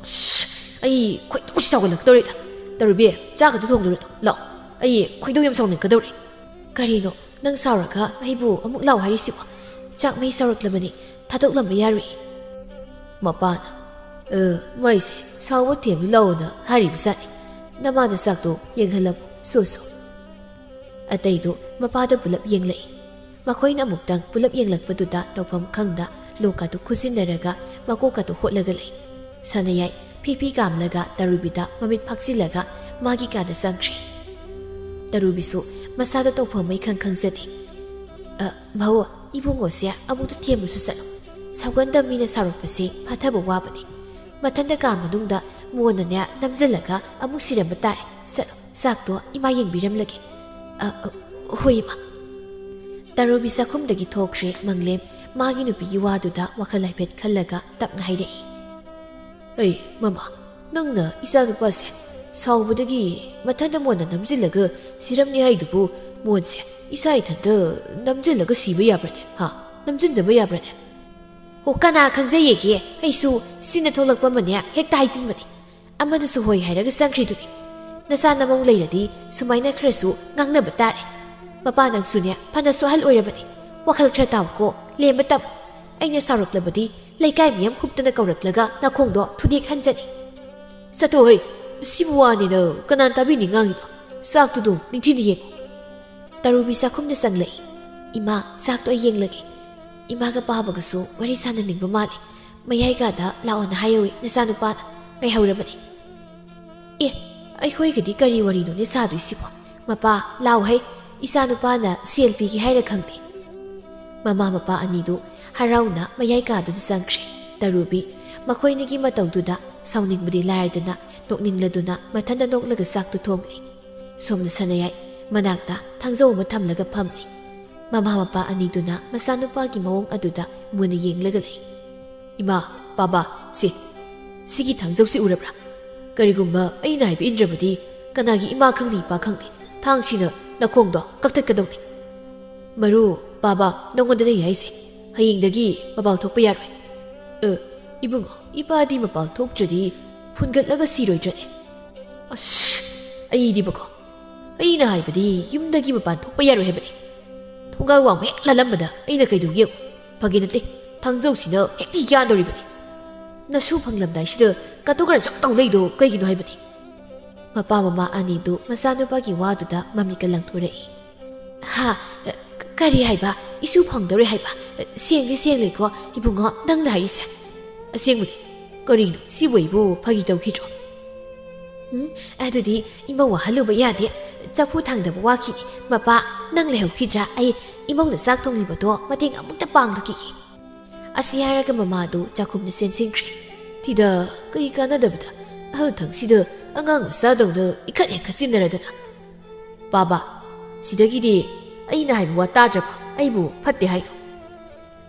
ꯑꯁ, ꯑꯩ ꯈꯣꯏꯗꯧꯁꯤ ꯁꯥꯎꯒꯠꯂꯛꯀꯗꯧꯔꯦꯗ꯫ ꯇꯔꯨꯕꯤ, ꯆꯥꯛ ꯑꯗꯨ ꯊꯣꯡꯂꯨꯔꯅꯨ꯫ ꯂꯥꯛꯑꯣ, ꯑꯩ ꯈꯣꯏꯗꯧ ꯌꯥꯝ ꯁꯥꯎꯅꯤꯡꯒꯗꯧꯔꯦ꯫" "ꯀꯔꯤꯅꯣ, ꯅꯪ ꯁꯥꯎꯔꯒ ꯑꯩꯕꯨ ꯑꯃꯨꯛ ꯂꯥꯛꯑꯣ ꯍꯥꯏꯔꯤꯁꯤꯕꯣ? ꯆꯥꯛ ꯃꯩ ꯁꯧꯔꯛꯂꯕꯅꯤ, ꯊꯥꯗꯣꯛꯂꯝꯕ ꯌꯥꯔꯣꯏ꯫" ꯃꯄꯥꯅ, "ꯑ, ꯃꯩꯁꯦ ꯁꯥꯎꯕ ꯊꯦꯝꯂꯨ ꯂꯥꯛꯑꯣꯅ ꯍꯥꯏꯔꯤꯕ ꯖꯥꯠꯅꯤ꯫ ꯅꯃꯥꯗ ꯆꯥꯛꯇꯣ ꯌꯦꯡꯍꯜꯂꯝꯃꯨ, ꯁꯣ ꯁꯣ꯫" ꯑꯇꯩꯗꯨ ꯃꯄꯥꯗ ꯄꯨꯂꯞ ꯌꯦꯡꯂꯛꯏ꯫ ꯃꯈꯣꯏꯅ ꯑꯃꯨꯛꯇꯪ ꯄꯨꯂꯞ ꯌꯦꯡꯂꯛꯄꯗꯨꯗ ꯇꯧꯐꯝ ꯈꯪꯗ ꯂꯣꯛꯀꯥꯗꯨ ꯈꯨꯖꯤꯟꯅꯔꯒ ꯃꯀꯣꯛꯀꯥꯗꯨ ꯍꯣꯠꯂꯒ ꯂꯩ꯫ ꯁꯅꯥꯌꯥꯏ ꯐꯤ ꯐꯤ ꯀꯥꯝꯂꯒ ꯇꯔꯨꯕꯤꯗ ꯃꯃꯤꯠ ꯐꯥꯛꯆꯤꯜꯂꯒ ꯃꯥꯒꯤ ꯀꯥꯗ ꯆꯪꯈ꯭ꯔꯦ꯫ ꯇꯔꯨꯕꯤꯁꯨ ꯃꯁꯥꯗ ꯇꯧꯐꯝ ꯃꯩ ꯈꯪ ꯈꯪꯖꯗꯦ꯫ "ꯑ, ꯃꯧ, ꯏꯕꯨꯡꯉꯣꯁꯦ ꯑꯃꯨꯛꯇ ꯊꯦꯝꯕꯁꯨ ꯆꯠꯂꯨ꯫ ꯁꯥꯎꯒꯟꯗ ꯃꯤꯅ ꯁꯥꯎꯔꯛꯄꯁꯦ ꯐꯥꯊꯕ ꯋꯥꯕꯅꯤ꯫ ꯃꯊꯟꯗ ꯀꯥ ꯃꯅꯨꯡꯗ ꯃꯣꯟꯅꯅꯦ ꯅꯝꯖꯜꯂꯒ ꯑꯃꯨꯛ ꯁꯤꯔꯝꯕ ꯇꯥꯔꯦ꯫ ꯆꯠꯂꯨ, ꯆꯥꯛꯇꯣ ꯏꯃꯥ ꯌꯦꯡꯕꯤꯔꯝꯂꯒꯦ꯫" "ꯑ, ꯑ, ꯍꯣꯏ, ꯏꯃꯥ꯫" ꯇꯔꯨꯕꯤ ꯆꯥꯛꯈꯨꯝꯗꯒꯤ ꯊꯣꯛꯈ꯭ꯔꯦ꯫ ꯃꯪꯂꯦꯝ ꯃꯥꯒꯤ ꯅꯨꯄꯤꯒꯤ ꯋꯥꯗꯨꯗ ꯋꯥꯈꯜ ꯍꯥꯏꯐꯦꯠ ꯈꯜꯂꯒ ꯇꯞꯅ ꯍꯥꯏꯔꯛꯏ꯫ "ꯑꯩ, ꯃꯃꯥ, ꯅꯪꯅ ꯏꯆꯥ ꯅꯨꯄꯥꯁꯦ ꯁꯥꯎꯕꯗꯒꯤ ꯃꯊꯟꯇ ꯃꯣꯟꯅ ꯅꯝꯁꯤꯜꯂꯒ ꯁꯤꯔꯝꯅꯤ ꯍꯥꯏꯗꯨꯕꯨ, ꯃꯣꯟꯁꯦ ꯏꯁꯥ ꯏꯊꯟꯇ ꯅꯝꯁꯤꯜꯂꯒ ꯁꯤꯕ ꯌꯥꯕ꯭ꯔꯅꯦ? ꯍꯥ? ꯅꯝꯁꯤꯟꯖꯕ ꯌꯥꯕ꯭ꯔꯅꯦ? ꯑꯣ, ꯀꯅꯥ ꯈꯪꯖꯩꯌꯦꯒꯦ? ꯑꯩꯁꯨ ꯁꯤꯅ ꯊꯣꯛꯂꯛꯄ ꯑꯃꯅꯦ ꯍꯦꯛꯇ ꯍꯥꯏꯖꯤꯟꯕꯅꯦ꯫ ꯑꯃꯗꯨꯁꯨ ꯍꯣꯏ ꯍꯥꯏꯔꯒ ꯆꯪꯈ꯭ꯔꯤꯗꯨꯅꯤ꯫ ꯅꯆꯥ ꯅꯃꯧ ꯂꯩꯔꯗꯤ ꯁꯨꯃꯥꯏꯅ ꯈꯔꯁꯨ ꯉꯥꯡꯅꯕ ꯇꯥꯔꯦ꯫ ꯃꯄꯥ, ꯅꯪꯁꯨꯅꯦ ꯐꯅꯁꯨ ꯑꯍꯜ ꯑꯣꯏꯔꯕꯅꯤ꯫ ꯋꯥꯈꯜ ꯈꯔ ꯇꯥꯎꯀꯣ, ꯂꯦꯝꯕ ꯇꯝꯃꯨ꯫ ꯑꯩꯅ ꯁꯥꯎꯔꯛꯂꯕꯗꯤ ꯂꯩꯀꯥꯏ ꯃꯤꯌꯥꯝ ꯍꯨꯞꯇꯅ ꯀꯧꯔꯛꯂꯒ ꯅꯈꯣꯡꯗꯣ ꯊꯨꯗꯦꯛ ꯍꯟꯖꯅꯤ꯫ ꯆꯠꯊꯣꯛꯍꯩ, ꯁꯤꯕꯨ ꯋꯥꯅꯤꯅ ꯀꯅꯥꯅ ꯇꯥꯕꯤꯅꯤ ꯉꯥꯡꯉꯤꯗꯣ? ꯆꯥꯛꯇꯨꯗꯣ ꯅꯤꯡꯊꯤꯅ ꯌꯦꯡꯉꯨ꯫ ꯇꯔꯨꯕꯤ ꯆꯥꯛꯈꯨꯝꯗ ꯆꯪꯂꯛꯏ꯫ ꯏꯃꯥ, ꯆꯥꯛꯇꯣ ꯑꯩ ꯌꯦꯡꯂꯒꯦ꯫ ꯏꯃꯥꯒ ꯄꯥꯕꯒꯁꯨ ꯋꯥꯔꯤ ꯁꯥꯟꯅꯅꯤꯡꯕ ꯃꯥꯜꯂꯤ꯫ ꯃꯌꯥꯏ ꯀꯥꯗ ꯂꯥꯛꯑꯣꯅ ꯍꯥꯏꯍꯧꯋꯤ ꯅꯆꯥꯅꯨꯄꯥꯅ꯫ ꯉꯥꯏꯍꯧꯔꯕꯅꯤ꯫ ꯑꯦ, ꯑꯩꯈꯣꯏꯒꯗꯤ ꯀꯔꯤ ꯋꯥꯔꯤꯅꯣꯅꯦ ꯁꯥꯗꯣꯏꯁꯤꯕꯣ? ꯃꯄꯥ, ꯂꯥꯎ ꯍꯩ, ꯏꯆꯥꯅꯨꯄꯥꯅ ꯁꯦꯜ ꯄꯤꯒꯦ ꯍꯥꯏꯔ ꯈꯪꯗꯦ꯫ ꯃꯃꯥ ꯃꯄꯥ ꯑꯅꯤꯗꯨ ꯍꯔꯥꯎꯅ ꯃꯌꯥꯏ ꯀꯥꯗꯨꯗ ꯆꯪꯈ꯭ꯔꯦ꯫ ꯇꯔꯨꯕꯤ ꯃꯈꯣꯏꯅꯤꯒꯤ ꯃꯇꯧꯗꯨꯗ ꯁꯥꯎꯅꯤꯡꯕꯗꯤ ꯂꯥꯏꯔꯗꯅ ꯅꯣꯛꯅꯤꯡꯂꯗꯨꯅ ꯃꯊꯟꯇ ꯅꯣꯛꯂꯒ ꯆꯥꯛꯇꯨ ꯊꯣꯡꯂꯤ꯫ ꯁꯣꯝꯗ ꯁꯅꯌꯥꯏ ꯃꯅꯥꯛꯇ ꯊꯥꯡꯖꯧ ꯑꯃ ꯊꯝꯂꯒ ꯐꯝꯂꯤ꯫ ꯃꯃꯥ ꯃꯄꯥ ꯑꯅꯤꯗꯨꯅ ꯃꯆꯥꯅꯨꯄꯥꯒꯤ ꯃꯑꯣꯡ ꯑꯗꯨꯗ ꯃꯨꯟꯅ ꯌꯦꯡꯂꯒ ꯂꯩ꯫ ꯏꯃꯥ, ꯄꯥꯕ, ꯁꯦ, ꯁꯤꯒꯤ ꯊꯥꯡꯖꯧꯁꯤ ꯎꯔꯕ꯭ꯔꯥ? ꯀꯔꯤꯒꯨꯝꯕ ꯑꯩꯅ ꯍꯥꯏꯕ ꯏꯟꯗ꯭ꯔꯕꯗꯤ ꯀꯅꯥꯒꯤ ꯏꯃꯥ ꯈꯪꯗꯦ ꯏꯄꯥ ꯈꯪꯗꯦ ꯊꯥꯡꯁꯤꯅ ꯅꯈꯣꯡꯗꯣ ꯀꯛꯊꯠꯀꯗꯧꯅꯤ꯫ ꯃꯔꯨ, ꯄꯥꯕ, ꯅꯪꯉꯣꯟꯗꯅꯦ ꯍꯥꯏꯁꯦ꯫ ꯍꯌꯦꯡꯗꯒꯤ ꯃꯄꯥꯜ ꯊꯣꯛꯄ ꯌꯥꯔꯣꯏ꯫ ꯑ, ꯏꯕꯨꯡꯉꯣ, ꯏꯄꯥꯗꯤ ꯃꯄꯥꯜ ꯊꯣꯛꯇ꯭ꯔꯗꯤ ꯐꯨꯟꯒꯠꯂꯒ ꯁꯤꯔꯣꯏꯗ꯭ꯔꯅꯦ? ꯑꯁ, ꯑꯩꯗꯤꯕꯀꯣ, ꯑꯩꯅ ꯍꯥꯏꯕꯗꯤ ꯌꯨꯝꯗꯒꯤ ꯃꯄꯥꯟ ꯊꯣꯛꯄ ꯌꯥꯔꯣꯏ ꯍꯥꯏꯕꯅꯤ꯫ ꯊꯣꯡꯒꯥꯜ ꯋꯥꯡꯃ ꯍꯦꯛ ꯂꯥꯜꯂꯝꯕꯗ ꯑꯩꯅ ꯀꯩꯗꯧꯒꯦ ꯌꯦꯡꯉꯨ꯫ ꯐꯥꯒꯤ ꯅꯠꯇꯦ, ꯊꯥꯡꯖꯧꯁꯤꯅ ꯍꯦꯛꯇ ꯌꯥꯟꯗꯧꯔꯤꯕꯅꯤ꯫ ꯅꯁꯨ ꯐꯪꯂꯝꯗꯥꯏꯁꯤꯗ ꯀꯇꯨꯀꯔꯟ ꯁꯨꯛ ꯇꯧ ꯂꯩꯗꯣ ꯀꯩꯒꯤꯅꯣ ꯍꯥꯏꯕꯅꯤ꯫ ꯃꯄꯥ ꯃꯃꯥ ꯑꯅꯤꯗꯨ ꯃꯆꯥꯅꯨꯄꯥꯒꯤ ꯋꯥꯗꯨꯗ ꯃꯃꯤꯠꯀ ꯂꯪꯊꯣꯔꯛꯏ꯫ ꯍꯥ? ꯀꯔꯤ ꯍꯥꯏꯕ? ꯏꯁꯨ ꯐꯪꯗꯧꯔꯦ ꯍꯥꯏꯕ? ꯁꯦꯡꯗꯤ ꯁꯦꯡꯂꯦꯀꯣ ꯏꯕꯨꯡꯉꯣ ꯅꯪꯅ ꯍꯥꯏꯔꯤꯁꯦ? ꯑꯁꯦꯡꯕꯅꯤ꯫ ꯀꯔꯤꯅꯣ ꯁꯤꯕꯨ, ꯑꯩꯕꯨ ꯐꯥꯒꯤ ꯇꯧꯈꯤꯗ꯭ꯔꯣ? ꯎꯝ, ꯑꯗꯨꯗꯤ ꯏꯃꯧ ꯋꯥꯍꯜꯂꯨꯕ ꯌꯥꯗꯦ꯫ ꯆꯐꯨ ꯊꯥꯡꯗꯕ ꯋꯥꯈꯤꯅꯤ꯫ ꯃꯄꯥ, ꯅꯪ ꯂꯩꯍꯧꯈꯤꯗ꯭ꯔꯥ? ꯑꯩ ꯏꯃꯧꯅ ꯆꯥꯛ ꯊꯣꯡꯂꯤꯕꯗꯣ ꯃꯇꯦꯡ ꯑꯃꯨꯛꯇ ꯄꯥꯡꯂꯨꯈꯤꯒꯦ꯫ ꯑꯁꯤ ꯍꯥꯏꯔꯒ ꯃꯃꯥꯗꯨ ꯆꯥꯛꯈꯨꯝꯗ ꯆꯦꯟꯁꯤꯟꯈ꯭ꯔꯦ꯫ ꯊꯤꯗ, ꯀꯩ ꯀꯥꯟꯅꯗꯕꯗ ꯑꯍꯜ ꯊꯪꯁꯤꯗ ꯑꯉꯥꯡ ꯃꯆꯥꯗꯧꯅ ꯏꯈꯠ ꯍꯦꯛ ꯈꯠꯆꯤꯟꯅꯔꯗꯅ꯫ ꯄꯥꯕ, ꯁꯤꯗꯒꯤꯗꯤ ꯑꯩꯅ ꯍꯥꯏꯕ ꯋꯥ ꯇꯥꯗ꯭ꯔꯕ? ꯑꯩꯕꯨ ꯐꯠꯇꯦ ꯍꯥꯏꯅꯣ?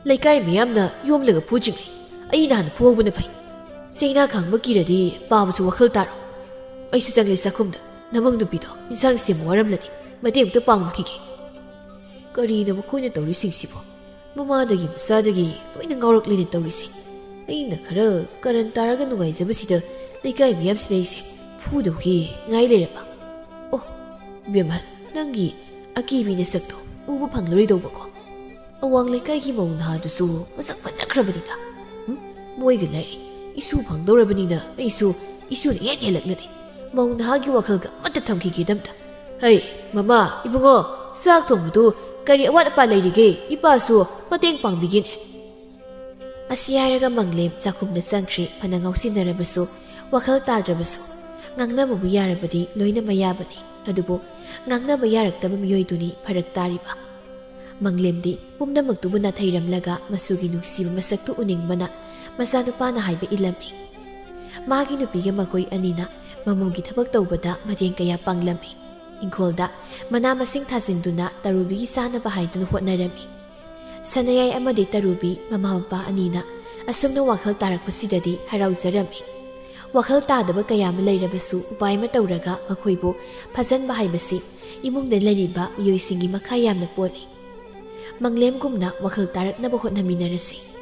ꯂꯩꯀꯥꯏ ꯃꯤꯌꯥꯝꯅ ꯌꯣꯝꯂꯒ ꯐꯨꯗ꯭ꯔꯤꯉꯩ ꯑꯩꯅ ꯍꯥꯟꯅ ꯐꯨꯍꯧꯕꯅ ꯐꯩ꯫ ꯆꯩꯅꯥ ꯈꯥꯡꯕ ꯀꯤꯔꯗꯤ ꯄꯥꯕꯁꯨ ꯋꯥꯈꯜ ꯇꯥꯔꯣ꯫ ꯑꯩꯁꯨ ꯆꯪꯂꯦ ꯆꯥꯛꯈꯨꯝꯗ꯫ ꯅꯃꯧ ꯅꯨꯄꯤꯗꯣ ꯏꯟꯁꯥꯡ ꯁꯦꯝꯕ ꯋꯥꯔꯝꯂꯅꯤ꯫ ꯃꯇꯦꯡ ꯑꯝꯇ ꯄꯥꯡꯉꯨꯈꯤꯒꯦ꯫ ꯀꯔꯤꯅꯣ ꯃꯈꯣꯏꯅ ꯇꯧꯔꯤꯁꯤꯡꯁꯤꯕꯣ? ꯃꯃꯥꯗꯒꯤ ꯃꯆꯥꯗꯒꯤ ꯂꯣꯏꯅ ꯉꯥꯎꯔꯛꯂꯦꯅꯦ ꯇꯧꯔꯤꯁꯦ꯫ ꯑꯩꯅ ꯈꯔ ꯀꯔꯟ ꯇꯥꯔꯒ ꯅꯨꯡꯉꯥꯏꯖꯕꯁꯤꯗ ꯂꯩꯀꯥꯏ ꯃꯤꯌꯥꯝꯁꯤꯅ ꯑꯩꯁꯦ ꯐꯨꯗꯧꯒꯤ ꯉꯥꯏ ꯂꯩꯔꯕ꯫ ꯑꯣ, ꯕꯦꯝꯍꯜ, ꯅꯪꯒꯤ ꯑꯀꯤꯕꯤ ꯅꯁꯛꯇꯣ ꯎꯕ ꯐꯪꯂꯔꯣꯏꯗꯧꯕꯀꯣ꯫ ꯑꯋꯥꯡ ꯂꯩꯀꯥꯏꯒꯤ ꯃꯧ ꯅꯍꯥꯗꯨꯁꯨ ꯃꯁꯛ ꯐꯖꯈ꯭ꯔꯕꯅꯤꯗ꯫ ꯎꯝ, ꯃꯣꯏꯒ ꯂꯥꯏꯔꯤ꯫ ꯏꯁꯨ ꯐꯪꯗꯧꯔꯕꯅꯤꯅ ꯑꯩꯁꯨ ꯏꯁꯨꯅ ꯍꯦꯟ ꯍꯦꯜꯂꯛꯂꯅꯤ꯫ ꯃꯧ ꯅꯍꯥꯒꯤ ꯋꯥꯈꯜꯒ ꯑꯃꯠꯇ ꯊꯝꯈꯤꯒꯦꯗ ꯑꯝꯇ꯫ ꯍꯩ, ꯃꯃꯥ, ꯏꯕꯨꯡꯉꯣ, ꯆꯥꯛ ꯊꯣꯡꯕꯗꯨ ꯀꯔꯤ ꯑꯋꯥꯠ ꯑꯄꯥ ꯂꯩꯔꯤꯒꯦ? ꯏꯄꯥꯁꯨ ꯃꯇꯦꯡ ꯄꯥꯡꯕꯤꯒꯦꯅꯦ꯫ ꯑꯁꯤ ꯍꯥꯏꯔꯒ ꯃꯪꯂꯦꯝ ꯆꯥꯛꯈꯨꯝꯗ ꯆꯪꯈ꯭ꯔꯦ꯫ ꯐꯅ ꯉꯥꯎꯁꯤꯟꯅꯔꯕꯁꯨ, ꯋꯥꯈꯜ ꯇꯥꯗ꯭ꯔꯕꯁꯨ, ꯉꯥꯡꯅꯕꯕꯨ ꯌꯥꯔꯕꯗꯤ ꯂꯣꯏꯅ ꯃꯌꯥꯕꯅꯤ꯫ ꯑꯗꯨꯕꯨ ꯉꯥꯡꯅꯕ ꯌꯥꯔꯛꯇꯕ ꯃꯤꯑꯣꯏꯗꯨꯅꯤ ꯐꯔꯛ ꯇꯥꯔꯤꯕ꯫ ꯃꯪꯂꯦꯝꯗꯤ ꯄꯨꯝꯅꯃꯛꯇꯨꯕꯨ ꯅꯥꯊꯩꯔꯝꯂꯒ ꯃꯆꯨꯒꯤ ꯅꯨꯡꯁꯤꯕ ꯃꯁꯛꯇꯨ ꯎꯅꯤꯡꯕꯅ ꯃꯆꯥꯅꯨꯄꯥꯅ ꯍꯥꯏꯕ ꯏꯜꯂꯝꯃꯤ꯫ ꯃꯥꯒꯤ ꯅꯨꯄꯤꯒ ꯃꯈꯣꯏ ꯑꯅꯤꯅ ꯃꯃꯧꯒꯤ ꯊꯕꯛ ꯇꯧꯕꯗ ꯃꯇꯦꯡ ꯀꯌꯥ ꯄꯥꯡꯂꯝꯃꯤ꯫ ꯏꯪꯈꯣꯜꯗ ꯃꯅꯥ ꯃꯁꯤꯡ ꯊꯥꯖꯤꯟꯗꯨꯅ ꯇꯔꯨꯕꯤꯒꯤ ꯆꯥꯅꯕ ꯍꯥꯏꯗꯨꯅ ꯍꯣꯠꯅꯔꯝꯃꯤ꯫ ꯁꯅꯥꯌꯥꯏ ꯑꯃꯗꯤ ꯇꯔꯨꯕꯤ ꯃꯃꯥ ꯃꯄꯥ ꯑꯅꯤꯅ ꯑꯁꯨꯝꯅ ꯋꯥꯈꯜ ꯇꯥꯔꯛꯄꯁꯤꯗꯗꯤ ꯍꯔꯥꯎꯖꯔꯝꯃꯤ꯫ ꯋꯥꯈꯜ ꯇꯥꯗꯕ ꯀꯌꯥ ꯑꯃ ꯂꯩꯔꯕꯁꯨ ꯎꯄꯥꯏ ꯑꯃ ꯇꯧꯔꯒ ꯃꯈꯣꯏꯕꯨ ꯐꯖꯟꯕ ꯍꯥꯏꯕꯁꯤ ꯏꯃꯨꯡꯗ ꯂꯩꯔꯤꯕ ꯃꯤꯑꯣꯏꯁꯤꯡꯒꯤ ꯃꯈꯥ ꯌꯥꯝꯅ ꯄꯣꯜꯂꯤ꯫ ꯃꯪꯂꯦꯝꯒꯨꯝꯅ ꯋꯥꯈꯜ ꯇꯥꯔꯛꯅꯕ ꯍꯣꯠꯅꯃꯤꯟꯅꯔꯁꯤ꯫